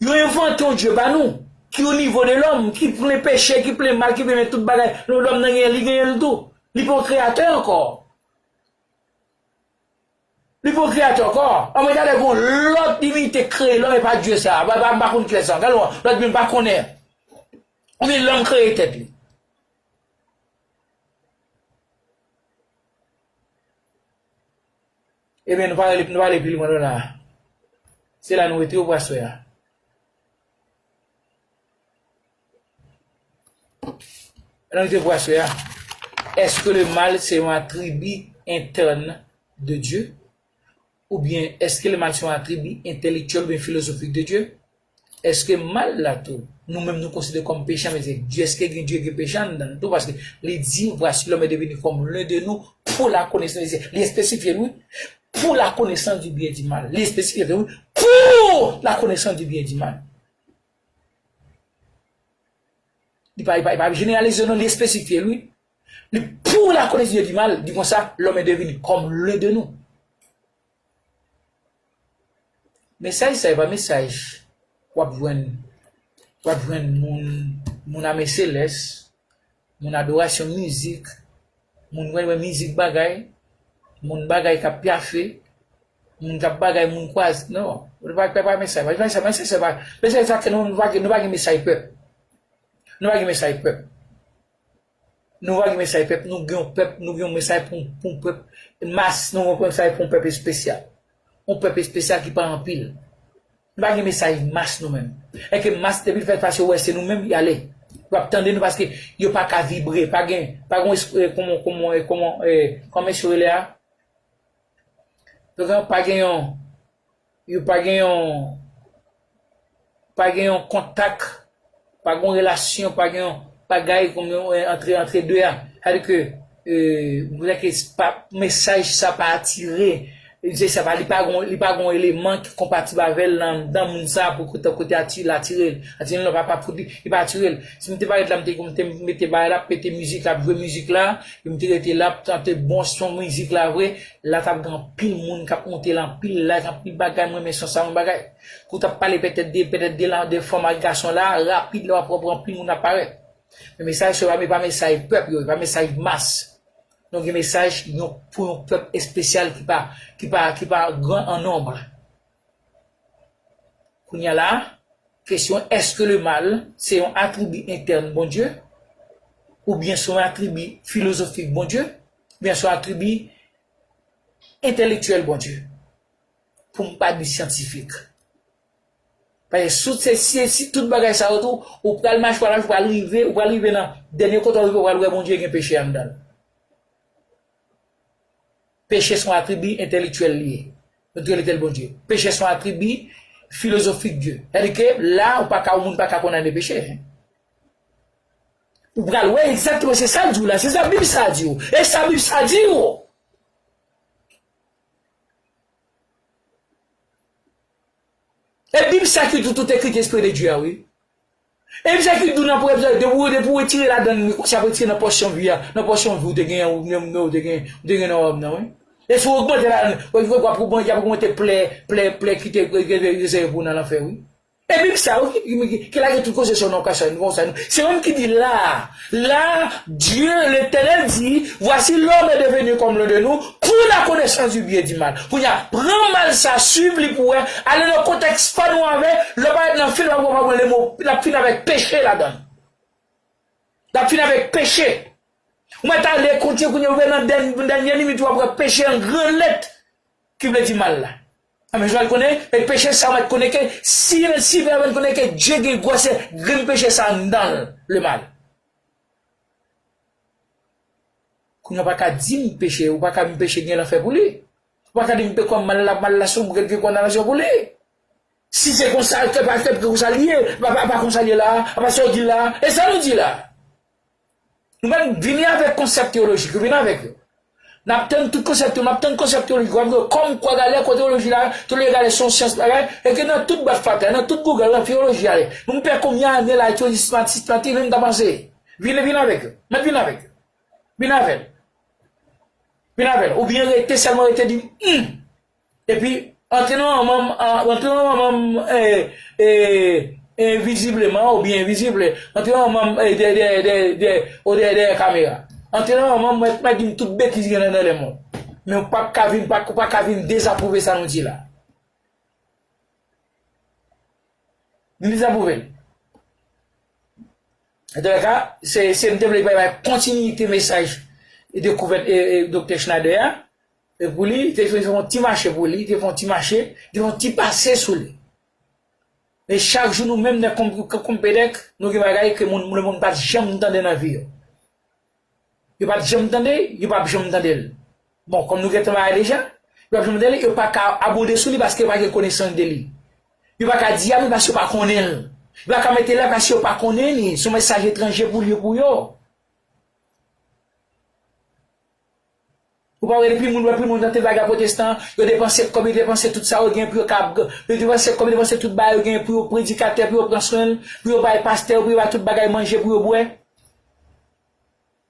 Yo envante yon Dye ba nou, ki o nivo de lòm, ki plen peche, ki plen mal, ki plen tout bagay. Lòm nan genyen, li genyen l tou. Li pa yon kreyatè ankò. Li pa yon kreyatè ankò. Anmwey, talè gen yon lòt divite kreye lòm, e pa Dye sa. M pa, m pa, m pa konn kilès sa. Gade w, lòt moun pa konnen. Oubyen lòm kreye tèt li. Ebyen, nou pa rele, nou pa rele pi lwen la. Se la nou rete pou aswè a. Nan rete pou aswè a, est-ce que le mal c'est un attribut interne de Dieu? Oubyen, est-ce que le mal c'est un attribut intellectuel oubyen philosophique de Dieu? Est-ce que mal la tou, nou menm nou konsidere kòm peche, men se Dye, est-ce que gen Dye gen peche anndan l tou? Paske li di, Voici, l'homme est devenu comme l'un de nous pour la connaissance, li espesifye l, wi, pour la connaissance du bien et du mal. Li espesifye l, wi, pour la connaissance du bien et du mal. Li pa, li pa, li pa jeneralize non, li espesifye l, wi. Li, pour la connaissance du bien et du mal, di konsa, l'homme est devenu comme l'un de nous. Mesaj sa, e pa mesaj w ap jwenn, w ap jwenn moun, moun ame selès, moun adorasyon mizik, moun wè, wè mizik bagay, moun bagay k ap pyafe, moun k ap bagay, moun kwaze, non. E pa, e pa mesaj, e pa mesaj, mesaj sa, mesaj sa, nou, nou pa gen, nou pa gen mesaj pèp. Nou pa gen mesaj pèp. Nou pa gen mesaj pèp, nou gen yon pèp, nou gen yon mesaj pou, pou yon pèp, mas, nou gen yon mesaj pou yon pèp espesyal. Yon pèp espesyal ki pa anpil. Nou pa gen mesaj mas nou menm. Èske mas, depi l fèt pase, ou wè se nou menm, y ale. Yo ap tande nou paske yo pa ka vibre, pa gen, pa gen yon espri, kòman, kòman, kòman, kòman mesye rele a? Yo gen, pa gen yon, yo pa gen yon, pa gen yon kontak, pa gen yon relasyon, pa gen yon bagay kòm yon, eh, antre, antre de a. Sa vle di ke, eh, vle di ke pa, mesaj sa pa atire. Mesaj sa pa, li pa gen, li pa gen yon eleman ki konpatib avè l nan, nan moun sa pou kote, kote ati-, l atire l. Atire l, non, pa, pa pou li, li pa atire l. Si m te parèt la, m te, m te mete bagay la, mete mizik la, ap jwe mizik la, e m te rete la, ap tande bon son mizik la vre, la t ap gen anpil moun k ap monte la, anpil like, anpil bagay, mwen renmen son sa, mwen bagay. Kou w t ap pale petèt de, petèt de la, de fanm ak gason la, rapid la w ap wè anpil moun ap parèt. Men mesaj sa yo, e pa mesaj pèp yo, e pa mesaj mas. Donk gen mesaj yon, pou yon pèp espesyal ki pa, ki pa, ki pa gran an nonb. Kounye a la, kesyon, èske le mal se yon atribi entèn Bondye? Oubyen se yon atribi filozofik Bondye? Oubyen se yon atribi entèlektyèl Bondye? Pou m pa di syantifik. Paske si, si, si tout bagay sa yo tou, ou pral mache, ou pral mache, ou pral rive, ou pral rive nan dènye kote w rive, ou pral wè Bondye gen peche anndan l. Peche se yon atribi entèlektyèl li ye. Nou te rele tèl Bondye. Peche se yon atribi filozofik Dye. Sètadi ke la, ou pa ka, yon moun pa ka kondane peche. Ou pral wè egzakteman se sa l di w la, se sa Bib sa di w. E sa Bib sa di w. E Bib sa ki di w tout ekriti enspire de Dye a, wi. E Bib sa ki di w nan Pwovèb sa, depi w, depi w retire ladann li, konsa ap retire nan pòsyon vi a, nan pòsyon vi w te gen, ou, ou, ou te gen, ou te gen nan wòb nan, wi. E si w ogmante ladann, w, w, w ap ogmante, y ap ogmante plè, plè, plè ki te, ki te rezève pou w nan lanfè, wi. E Bib sa, wi, ki, ki, ki, ki lage tout koze sou nou konsa, nou konsa, nou. Se ou menm ki di la, la, Dieu, l'Éternel dit, voici l'homme est devenu comme l'un de nous, pour la connaissance du bien et du mal. Kounye a, pran mal sa, swiv li pou wè, ale nan kontèks pa nou avè, lè w parèt nan fim, w ap wè, w ap wè lemo, l ap fin avèk peche ladan l. L ap fin avèk peche. Ou mèt ale kontinye kounye a, ou rive nan dèn-, dènye limit, w ap wè peche an gran lèt, ki vle di mal la. A, men, Joël konnen, e peche sa, ou mèt konnen ke, si, si Joël konnen ke Dye gen gwosè grenn peche sa anndan l, le mal. Kounye a, ou pa ka di m peche, ou pa ka di m peche gen lanfè pou li. Ou pa ka di m pe kòm mal la, mal la sou mwen, gen kondanasyon pou li. Si se konsa, ke pa, ke konsa l ye, pa, pa, pa konsa l ye la, pa sa w di la, e sa nou di la. Nou menm, vini avèk konsèp teyolojik yo, vini avèk yo. N ap tann tout konsèp yo, n ap tann konsèp teyolojik yo, w ap wè kòm kwa gale, kwa teyoloji la, teyoloji gale se yon syans bagay, e ke nan tout bwat fatra, nan tout Google, nan teyoloji ale. Nou pè konbyen ane la, etidye sistematik, sistematik, nou ta panse. Vini, vini avèk yo. Mèt vini avèk yo. Vini avè l. Vini avè l. Oubyen rete, sèlman rete di, hmm. Epi, antre nan manman m, a, antre nan manman m, e, e, envizibleman oubyen envizib, antre nan manman m, e, dèyè, dèyè, dèyè, dèyè, o dèyè, dèyè kamera. Antre nan manman m, mwen, mwen di m tout betiz gen nan, nan lè mwen. Men ou pa ka vin, pa, ou pa ka vin dezapwouve sa nou di la. Li dezapwouve l. Antouka, se, se m te vle bay, bay kontinite mesaj e dekouvèt, e, e, Doktè Schneider a. E pou li, te fè, fè yon ti mache pou li, te fè yon ti mache, te fè yon ti pase sou li. Men chak jou nou menm nan konp-, konp-, konpedèk, nou gen bagay ke moun, lemonn pa t janm tande nan vi yo. Yo pa t janm tande, yo p ap janm tande l. Bon, kòm nou gentan bagay deja, yo p ap janm tande l, yo pa ka abonde sou li paske yo pa gen konesans de li. Yo pa ka di a li paske yo pa konnen l. Yo pa ka mete la paske yo pa konnen li. Se yon mesaj etranje pou li, pou yo. Ou pa wè depi moun wè, pou moun nan te bagay pwotestan, yo depanse kòb, yo depanse tout sa yo gen pou yo ka, yo depanse kòb, yo depanse tout bagay yo gen pou yo predikatè, pou yo pran swen l, pou yo bay pastè yo, pou yo bay tout bagay manje, pou yo bwè.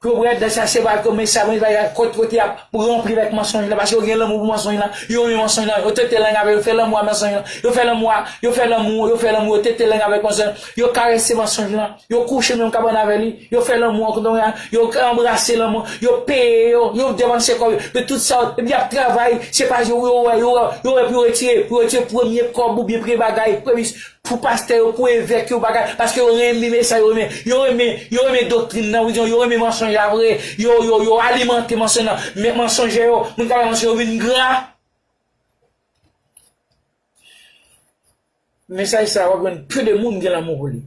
Pou yo bwè, dan sa se pa kòm sa, men bagay kote, kote y ap ranpli avèk mansonj la, paske yo gen lanmou pou mansonj la, yo renmen mansonj la, yo tete lang avè l, yo fè lanmou a mansonj la, yo fè lanmou a, yo fè lanmou, yo fè lanmou, yo tete lang avèk mansonj la, yo karese mansonj la. Yo kouche nan menm kabann avè li, yo fè lanmou an kontan, yo anbrase lanmou, yo peye yo, yo depanse kòb yo, men tout sa, epi y ap travay, se pa yo, yo wè, yo wè, yo wè pou yo retire, pou yo retire premye kòb oubyen premye bagay, premis pou pastè yo, pou evèk yo, bagay, paske yo renmen mesaj, yo renmen, yo renmen, yo renmen doktrin nan, yo renmen mansonj la vre, yo, yo, yo alimante mansonj nan, men mansonjè yo, moun k ap bay mansonj yo vin gra. Mesaj sa a, w ap jwenn pe de moun gen lanmou pou li.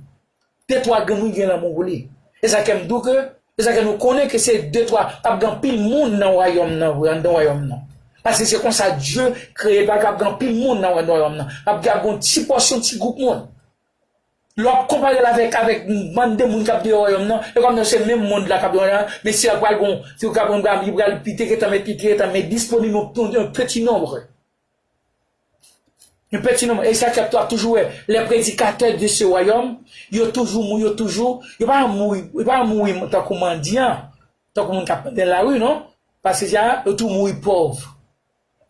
De twa grenn moun gen lanmou pou li. E sa k fè m di w ke, e sa k fè nou konnen ke se de twa, p ap gen anpil moun nan wayòm nan vre, anndan wayòm nan. Paske se konsa Dye kreye l, pa p ap gen anpil moun nan, nan wayòm nan. P ap gen, ap gen yon ti pòsyon, ti gwoup moun. Lè w ap konpare l avèk, avèk bann de moun k ap deyò wayòm nan, e kòm se menm mond la k ap deyò wayòm nan, men si l pral gon, si w ka pran, li pral, li te gentan met, li te gentan met disponib yon, yon, yon peti nonb. Yon peti nonb, e sa k fè w ap toujou wè, les prédicateurs de ce royaume, yo toujou mou-, yo toujou, yo pa mouri, yo pa mouri tankou mandyan, tankou moun k ap mande nan lari, non. Paske sa, yo tou mouri pòv.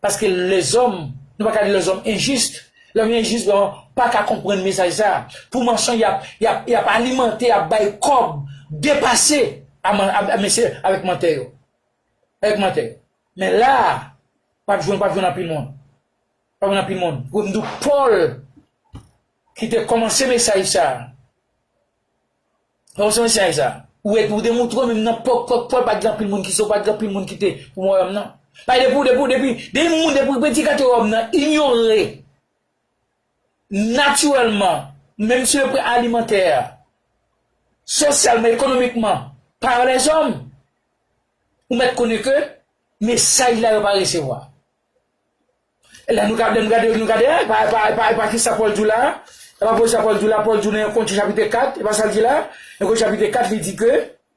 Paske lèzòm, nou pa ka di lèzòm enjis, lèzòm enjis, bon, pa ka konprann mesaj sa. Pou mansonj, y ap, y ap, y ap alimante, y ap bay kòb depase a man-, a, a mesye avèk mantè yo. Avèk mantè yo. Men la, w ap jwenn, w ap jwenn anpil moun. W ap jwenn anpil moun. Pou m di w, Pòl, ki te kòmanse mesaj sa a. Kòmanse mesaj sa a. Ou wè, ou te montre w menm nan Pòl, Pòl, Pòl pa t gen anpil moun ki sòti, pa t gen anpil moun ki te pou wayòm nan. Paske depi, depi, depi, depi moun, depi predikatè wayòm nan inyore natirèlman, menm sou le plan alimantè, sosyalman, ekonomikman, pa lèzòm, ou mèt konnen ke Mesaj la yo pa resevwa. Lè nou gade, nou gade, nou gade, e pa, e pa, e pa, e pa ki sa Pòl di w la, e pa Pòl sa Pòl di w la, Pòl di w nan yon Korinti chapit kat, e pa sa l di la, yon Korinti chapit kat, li di ke,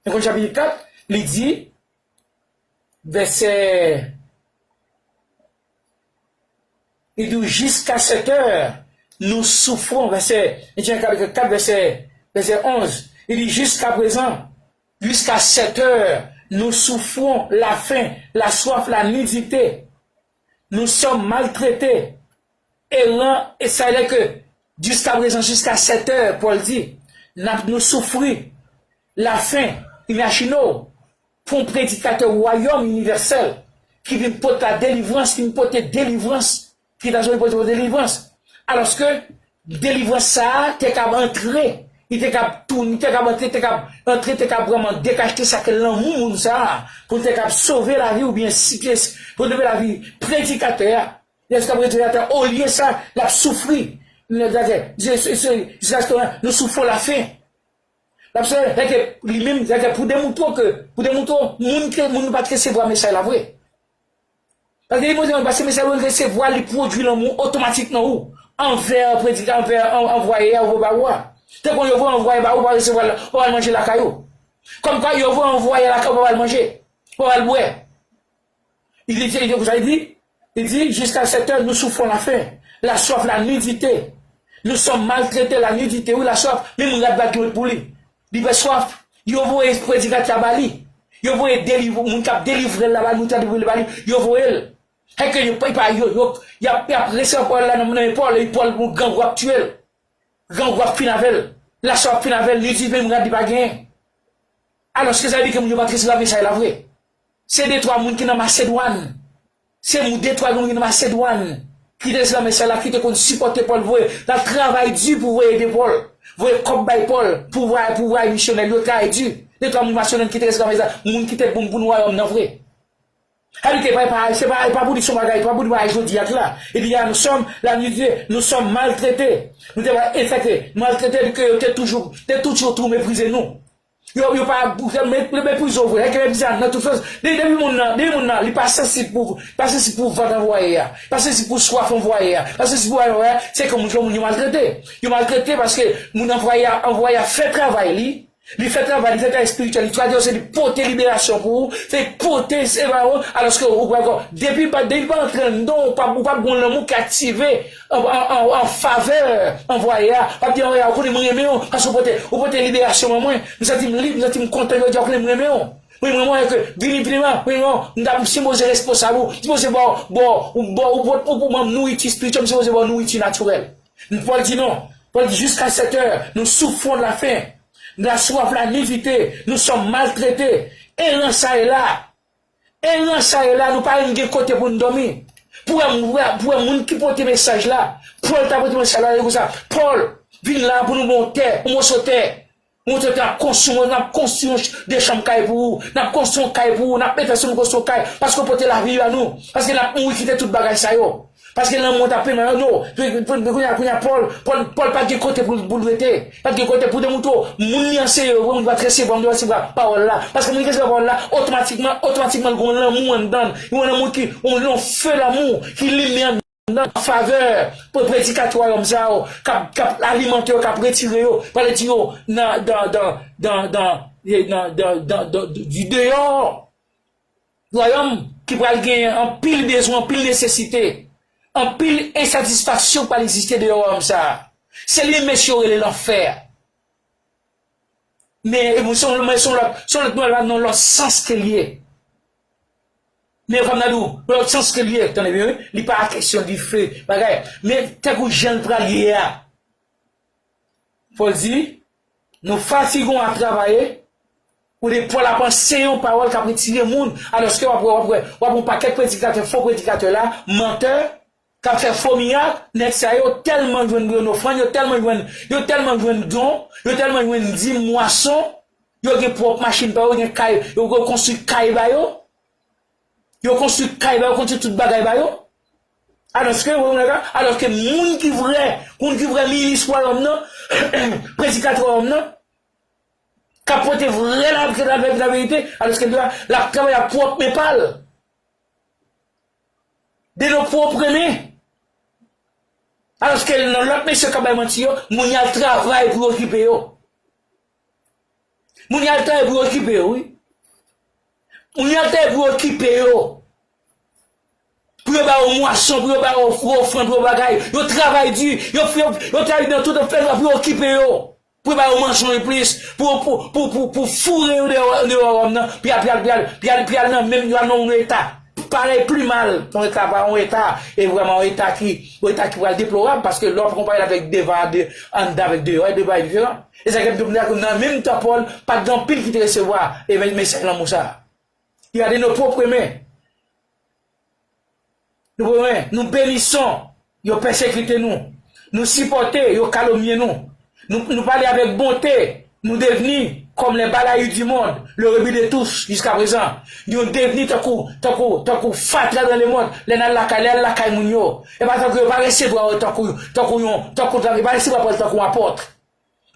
yon Korinti chapit kat, li di, vèsè, li di, jiska sèt è, nous souffrons, vèsè, yon Korinti kat, vèsè, vèsè onz, li di, jiska prezan, jusqu'à cette heure, nous souffrons la faim, la soif, la nudité. Nous sommes maltraités, errants, e sa lè ke, jiska prezan, jiska sèt è, Pòl di, n ap, nou soufri, lafen, imajine w, pou yon predikatè wayòm inivèsèl, ki vin pote la delivrans, ki vin pote delivrans, ki ta sou pote delivrans. Alòske delivrans sa a te kab antre, li te kab tounen, te kab antre, te kab antre, te kab vrèman dekachte sa ke lanmou moun sa a, pou l te kab sove lavi oubyen si, pou l sove lavi predikatè a. Lè sa predikatè a, olye sa, l ap soufri. L ap, se, se, se, jiskaske nou soufri lafen. L ap soufri, sèke li menm, sèke pou demoutre ke, pou demoutre moun ke, moun pa t resevwa mesaj la vre. Paske li montre, paske mesaj ou resevwa, li pwodui lanmou otomatik nan ou. Anvè predika, anvè an-, anvwaye a, anvwaye ba ou a. Te konn yo voye anvwaye ba ou, pa resevwa l, ou pa al manje lakay ou. Kòmkwa yo voye anvwaye lakay ou, pa al manje, pa al bwè. Li di, li di, konsa li di, li di, jusqu'à cette heure, nous souffrons la faim, la soif, la nudité. Nous sommes maltraités, la nudité, wi, la soif, menm rat pa t gen pou li. Li pè swaf. Yo voye predikatè a ba li. Yo voye deliv-, moun k ap delivre l la ba li, moun k ap delivre l ba li. Yo voye l. Sèke yo, yo, yo, y ap, y ap resevwa pawòl la nan, nan men Pòl, epi Pòl, yon grangou ap tiye l. Grangou ap fin avè l. Laswa ap fin avè l. Li di menm rad li pa genyen. Alòske sa vle di ke moun yo pa t resevwa mesaj la vre. Se de twa moun ki nan Masedwàn. Se moun de twa moun ki nan Masedwàn ki te resevwa mesaj la, ki te konn sipòte Pòl, voye, l ap travay di pou voye ede Pòl, voye kòb bay Pòl, pou voye, pou voye misyonè, yo travay di. De twa moun Masedwàn ki te resevwa mesaj la, moun ki te bon pou nou wayòm nan vre. Sa vle di, se pa, se pa, se pa pou di se yon bagay, se pa pou di bagay jodi a la. Li di, ah, nous sommes, la, li di, nous sommes maltraités. Nou te pa, e sa ke, maltrete, ke yo te toujou, te toujou tou meprize nou. Yo, yo pa, yo me-, yo meprize w vre. Sa ke meprize a nan tout sans. De-, depi moun nan, depi moun nan, li pa sansib pou, pa sansib pou vant anvwaye a. Pa sansib pou swaf anvwaye a. Pa sansib pou anvwaye a. Se ke moun, moun yo maltrete. Yo maltrete paske moun anvwaye a, anvwaye a fè travay li. Li fè travay, li fè travay espirityèl, li tradui w, se li pote liberasyon pou ou, se li pote, se ba ou, alòske ou pral kò. Depi pa, depi pa antre anndan w, ou pa, ou pa gon lanmou ki aktive an, an, an, an favè anvwaye a. P ap di anvwaye a, ou konnen mwen renmen w, paske ou pote, ou pote liberasyon ban mwen. M santi m lib, m santi m kontan jodi a, ou konnen mwen renmen w. Mwen renmen w, ke vini, vini, mwen renmen w, m ta, m sipoze responsab ou, m sipoze ba w, ba w, ba w, ou, ou, ou, ou ban m nouriti espirityèl, m sipoze ba w nouriti natirèl. Pòl di non. Pòl di, jusqu'à cette heure, nous souffrons de la faim, de la soif, la nudité, nous sommes maltraités. Erans sa e la. Erans sa e la, nou pa menm gen kote pou n dòmi. Pou wè, pou wè, pou wè moun ki pote mesaj la, Pòl ta pote mesaj la, li konsa, Pòl, vin la pou nou ba w tè, yon moso tè. Yon moso tè, n ap konstwi, n ap konstwi yon ch-, de chanm kay pou ou, n ap konstwi yon kay pou ou, n ap mete ansanm konstwi yon kay, paske w pote lavi ba nou, paske n ap mouri kite tout bagay sa yo. Paske lanmou an t ap pèmèt nou. Kounye a, kounye a, Pòl, Pòl, Pòl pa t gen kote pou, pou l rete. Pa t gen kote pou demoutre w. Moun li anseye yo, moun ki pa t resevwa, moun ki pa t resevwa pawòl la. Paske moun ki resevwa pawòl la, otomatikman, otomatikman, l gen yon lanmou anndan l. Yon lanmou ki, yon, yon fe lanmou ki limen anndan l an favè pou predikatè wayòm sa yo, k ap, k ap alimante yo, k ap retire yo, pale di yo nan, nan, di deyò. Wayòm ki pral gen anpil bezwen, anpil nesesite, anpil ensatisfaksyon k pral egziste deyò wayòm sa a. Se li mesye yo rele lanfè. Men, e bon, se yon, men se yon lòt, se yon lòt nouvèl, nan yon lòt sans ke l ye. Men fò m ta di w, yon lòt sans ke l ye, tande byen, wi. Li pa kesyon dife, bagay. Men tankou jan l pral ye a. Pòl di, nous fatiguons à travailler. Ou de Pòl ap anseye yon pawòl k ap retire moun. Alòske w ap wè, w ap wè, w ap wè yon pakèt predikatè, fo predikatè la, mantè, k ap fè fo mirak, nèg sa yo tèlman jwenn yon ofrann, yo tèlman jwenn, yo tèlman jwenn don, yo tèlman jwenn dim, mwason, yo gen pwòp machin pa yo, gen kay, yo, yo konstwi kay ba yo. Yo konstwi kay ba yo, konstwi tout bagay ba yo. Alòske, alòske moun ki vrè, moun ki vrè minis wayòm nan, predikatè wayòm nan, k ap pote vrè la, la, la, laverite, alòske l ap travay ak pwòp men pa l. De nos propres mains. Alòske nan lòt mesye k ap bay manti yo, moun y al travay pou yo okipe yo. Moun y al travay pou yo okipe yo, wi. Moun y al travay pou yo okipe yo. Pou yo ba yo mwason, pou yo ba yo ofrann, pou yo bagay. Yo travay di, yo, yo, yo travay nan tout fè pou yo okipe yo. Pou yo ba yo mansonj plis, pou, pou, pou, pou, pou foure yo deyò, deyò wòm nan, pou y al, pou y al, pou y al, pou y al, pou y al nan menm, y al nan yon eta parèy pli mal, yon eta pa yon eta, e vrèman yon eta ki, yon eta ki pral deplorab, paske lè w ap konpare l avèk devan, de, anndan avèk deyò, e de bagay diferan. E sa k fè m di w nan menm tan Pòl, pa t gen anpil ki te resevwa, e men, mesaj lanmou sa a. Il y a de nos propres mains. Nou, nou benison, yo pèsekite nou. Nou sipòte, yo kalomnye nou. Nou, nou pale avèk bonte, nou devni comme les balayures du monde, le rebut de tous, jusqu'à présent. Nou devni tankou, tankou, tankou fatra dans le monde. Lè n al lakay, lè n al lakay moun yo. E pa tankou yo pa resevwa yo tankou, tankou yon, tankou, yo pa resevwa Pòl tankou apòt.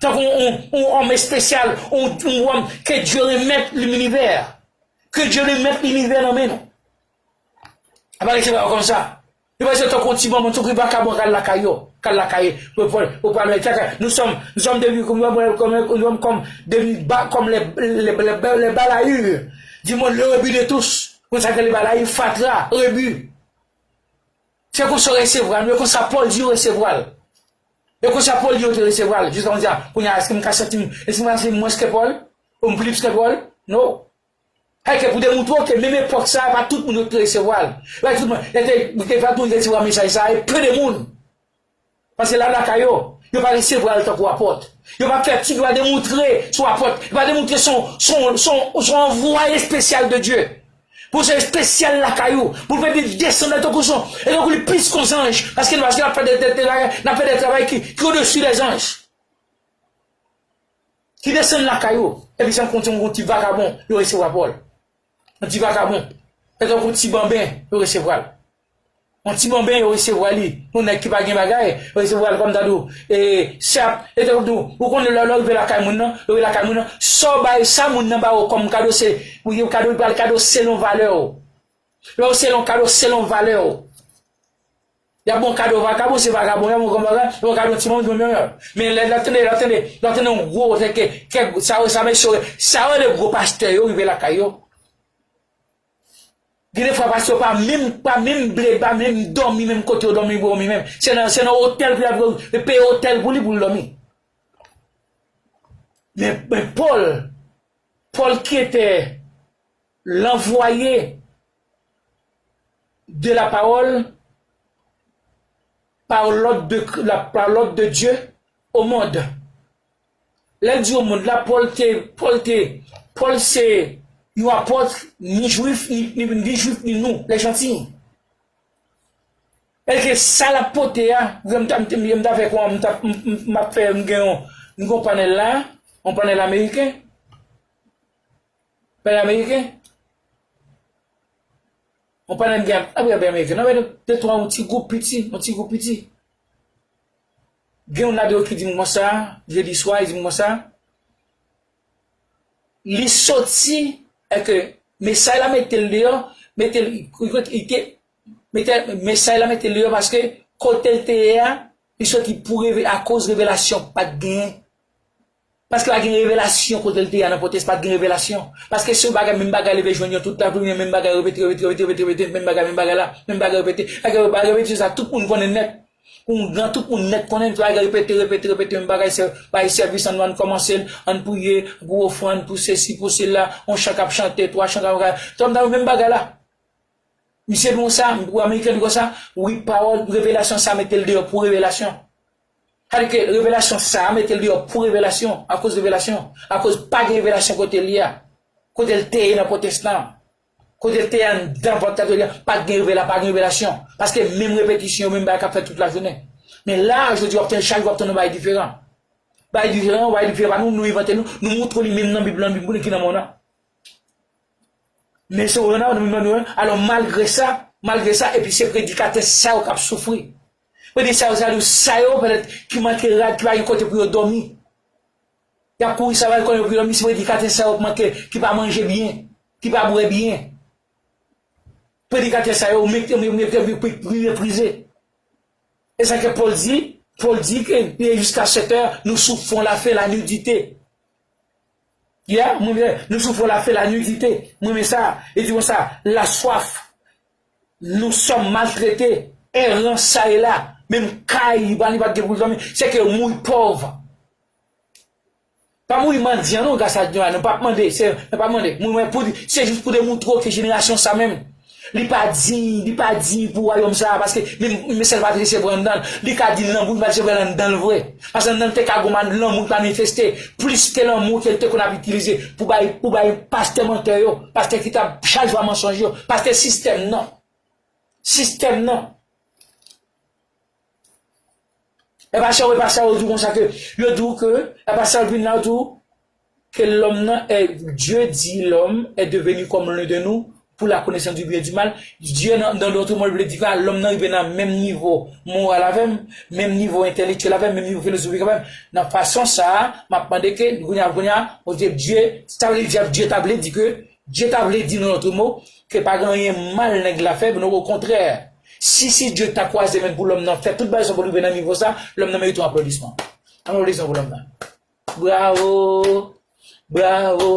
Tankou yon, yon, yon òm espesyal, yon, yon òm que Dieu remet l'univers. Que Dieu remet l'univers nan men nou. Yo pa resevwa yo kòmsa. Yo pa resevwa tankou yon ti banbon, tankou yon vakabon k al lakay yo, k al lakay, pou, pou, pou pral mete lakay. Nous sommes, nous sommes devenus comme, comme, comme, comme, comme devenu ba-, comme les, les, les, les balayures du monde, le rebut de tous. Konsa ke le balayures, fatra, rebut. Se konsa yo resevwa nou, e konsa Pòl di yo resevwa l. E konsa Pòl di yo te resevwa l. Jiska kounye a, kounye a, èske m ka santi m, èske m ka santi m mwens ke Pòl? Ou m plis ke Pòl? Non. Èske pou demontre w ke menm epòk sa a, pa tout moun yo te resevwa l. Pa tout moun, e te, e pa tout moun te resevwa mesaj sa a, e pe de moun. Paske l al lakay yo, yo pa resevwa l tankou apòt. Yo pa fè ti dwa demontre se yon apòt. Yo pa demontre se yon, se yon, se yon, se yon anvwaye espesyal de Dye. Pou se espesyal lakay ou. Pou l fè desann la tankou se yon, e tankou li plis kon zanj. Paske nou, paske n ap fè de, de, de, n ap fè de travay ki, ki odesi dè zanj. Ki desann lakay ou. Epi se yon, yon, yon ti vakabon, yo resevwa Pòl. Yon ti vakabon. E tankou ti banben, yo resevwa l. Yon ti banben, yo resevwa li. Yon nèg ki pa gen bagay, yo resevwa l kòm ta di w, e, sèp, e tankou di w, ou konnen lè, lè w rive lakay moun nan, lè w rive lakay moun nan, sa w bay, sa moun nan ba w kòm kado, se, ou gen kado, li pral kado selon valè w. Lè w selon kado, selon valè w. Y ap bon kado vakabon, se vakabon, y ap bon kòm vakabon, y ap bon kado ti moun, ti moun, men lè, lè tande, lè tande, lè tande yon gwo, se ke, ke, sa, sa, mesye, sa yo rele gwo pastè yo rive lakay yo. Gen de fwa pastè yo pa menm, pa menm vle, pa menm dòmi menm kote yo dòmi, dòmi menm. Se nan, se nan otèl pou y ap peye otèl pou li pou l dòmi. Men, men Pòl, Paul qui était l'envoyé de la parole par l'ordre de, la, par l'ordre de Dieu au monde. Lè l di au monde la, Paul te, Paul te, Paul se yon apòt, ni jwif, ni, ni, ni jwif, ni nou, les gentils. Èske sa l ap pote a, m ta, m ta, m ta fè kwa, m ta, m, m, m ap fè, m gen yon, m gen yon panèl la, yon panèl ameriken. Panèl ameriken. Yon panèl gen, ap, ap, ameriken. Non, men de twa, yon ti gwoup piti, yon ti gwoup piti. Gen youn ladan yo ki di m konsa, jedi swa, li di m konsa, li soti, èske mesaj la mete l deyò, mete l, li, li te, mete, mesaj la mete l deyò paske kote l te ye a, li soti pou reve-, akoz revelasyon pa t genyen. Paske pa gen revelasyon kote l te ye a nan Pòtoprens, pa t gen revelasyon. Paske se yon bagay, menm bagay leve jwenn yo tout la, pou menm bagay repete, repete, repete, repete, repete, menm bagay, menm bagay la, menm bagay repete. Bagay, bagay repete sa, tout moun konnen nèt. Oungan, tout moun nèt konnen, bagay repete, repete, repete, menm bagay, se, bagay sèvis, ann, ann kòmanse l, ann priye, pou ofrann, pou sesi, pou sela, yon chan k ap chante, twa chan k ap, menm bagay la. Misye di konsa, pou ameriken di konsa, wi, pawòl, revelasyon sa mete l deyò pou revelasyon. Sa di ke revelasyon sa mete l deyò pou revelasyon, akoz revelasyon, akoz pa gen revelasyon kote l ye a, kote l te ye nan Pòtoprens lan. Kote l te anndan pòt katedral, pa t gen revela-, pa gen revelasyon. Paske menm repetisyon yo, menm bagay k ap fèt tout lajounen. Men la, jodi, w ap tande, chak jou w ap tande yon bagay diferan. Bagay diferan, yon bagay diferan, pa nou, nou envante nou, nou montre li menm nan Bib lan, Bib ki nan men w lan. Men se w nan, nan Bib lan, alò, malgre sa, malgre sa, epi se predikatè sa yo k ap soufri. Predikatè sa yo, sa yo, petèt, ki manke rad, ki pa gen kote pou yo dòmi. Y ap kouri sa va konnen yo, yo, misye predikatè sa yo manke, ki pa manje byen, ki pa bwè byen. Predikatè sa yo, meprize. E sa ke Pòl di, Pòl di ke, e jiska sèt è, nou soufrons la faim, la nudité. Yeah, mwen, nou soufri la faim, la nudité. Mwen, men sa, e di konsa, la soif, nous sommes maltraités, errants ça et là, menm kay, li pa, li pa gen pou l dòmi, se ke mouri pòv. Pa mouri mandyan non, gras a Dye, nou pa mande, se, nou pa mande. Mouri, mwen, pou, se jis pou demoutre ke jenerasyon sa menm, li pa diy, li pa diy pou wayòm sa, paske li, mesaj pa t resevwa anndan l. Li ka di l nan bouch, li pa t resevwa l anndan l vre. Paske anndan l te ka gon lanmou ki manifeste, plis ke lanmou ke l te konn ap itilize pou bay, pou bay pastè mantè yo, pastè ki t ap chaje w a mansonj yo, pastè sistèm nan. Sistèm nan. E pa sa, e pa sa, yo di w konsa ke, yo di w ke, e pa sa, yo vin la, yo di w ke l'homme nan, est, Dieu dit l'homme est devenu comme l'un de nous pour la connaissance du bien et du mal. Dye nan, nan lòt mo, vle di ke lòm nan rive nan menm nivo moral avè m, menm nivo entèlektyèl avè m, menm nivo filozofik avè m. Nan fason sa a, m ap mande ke, kounye a, kounye a, Bondye, Dye, sa vle di, Dye ta vle di ke, Dye ta vle di, nan lòt mo, ke pa gen anyen mal nèg la fè, men okontrè, si, si Dye ta kwaze men pou lòm nan fè tout bagay sa pou l rive nan nivo sa, lòm nan merite yon aplodisman. Aplodisman pou lòm nan. Bravo! Bravo!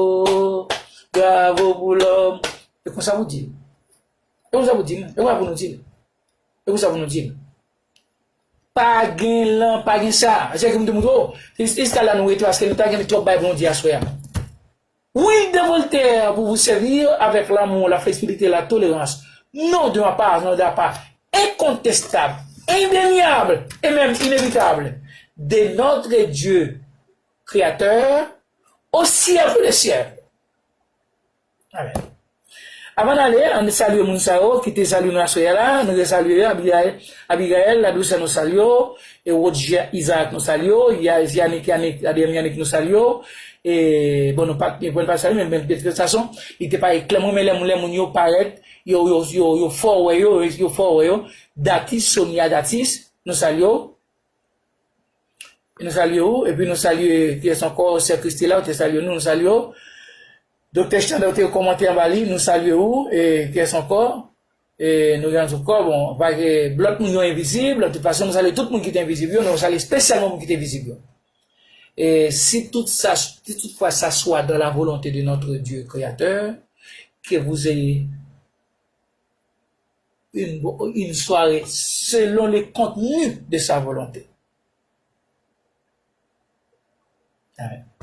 Bravo pou lòm! E konsa pou di l. E konsa pou di l. E konsa pou nou di l. E konsa pou nou di l. Pa gen lan, pa gen sa. Se ki m te montre w. Se, se la nou rete paske nou ta gen twòp bay pou nou di aswè a. Oui, de Voltaire, pour vous servir avec l'amour, la flexibilité, la tolérance. Non, de ma part, non, de la part incontestable, indéniable et même inévitable de notre Dieu créateur au siècle des siècles. Amen. Avan n ale, ann salye moun sa yo ki te salye nou aswè a la, nou resalye yo, Abigail, Abigail, la douceur nou salye w, e Roger Isaac nou salye w, Ya-, Yannick, Yannick, Adrien Yannick nou salye w, e bon, nou pa, nou pa salye, men, men, de toute façon, li te parèt klè, mwen, men lè moun, lè moun yo parèt, yo, yo, yo, yo fò wè yo, yo fò wè yo, Datis, Sonia Datis, nou salye w. Nou salye ou, epi nou salye kiyès ankò, sè Kristela, ou te salye nou, nou salye ou. Doktè Chandra, ou te kòmante anba li, nou salye ou, e kiyès ankò, e nou gen ankò, bon, pa gen lòt moun yo envizib, de toute façon, nou salye tout moun ki te envizib yo, nou salye espesyalman moun ki te vizib yo. E si tout sa, si toutfwa ça soit dans la volonté de notre Dieu créateur, que vous ayez une, une soirée selon le contenu de sa volonté. Amen.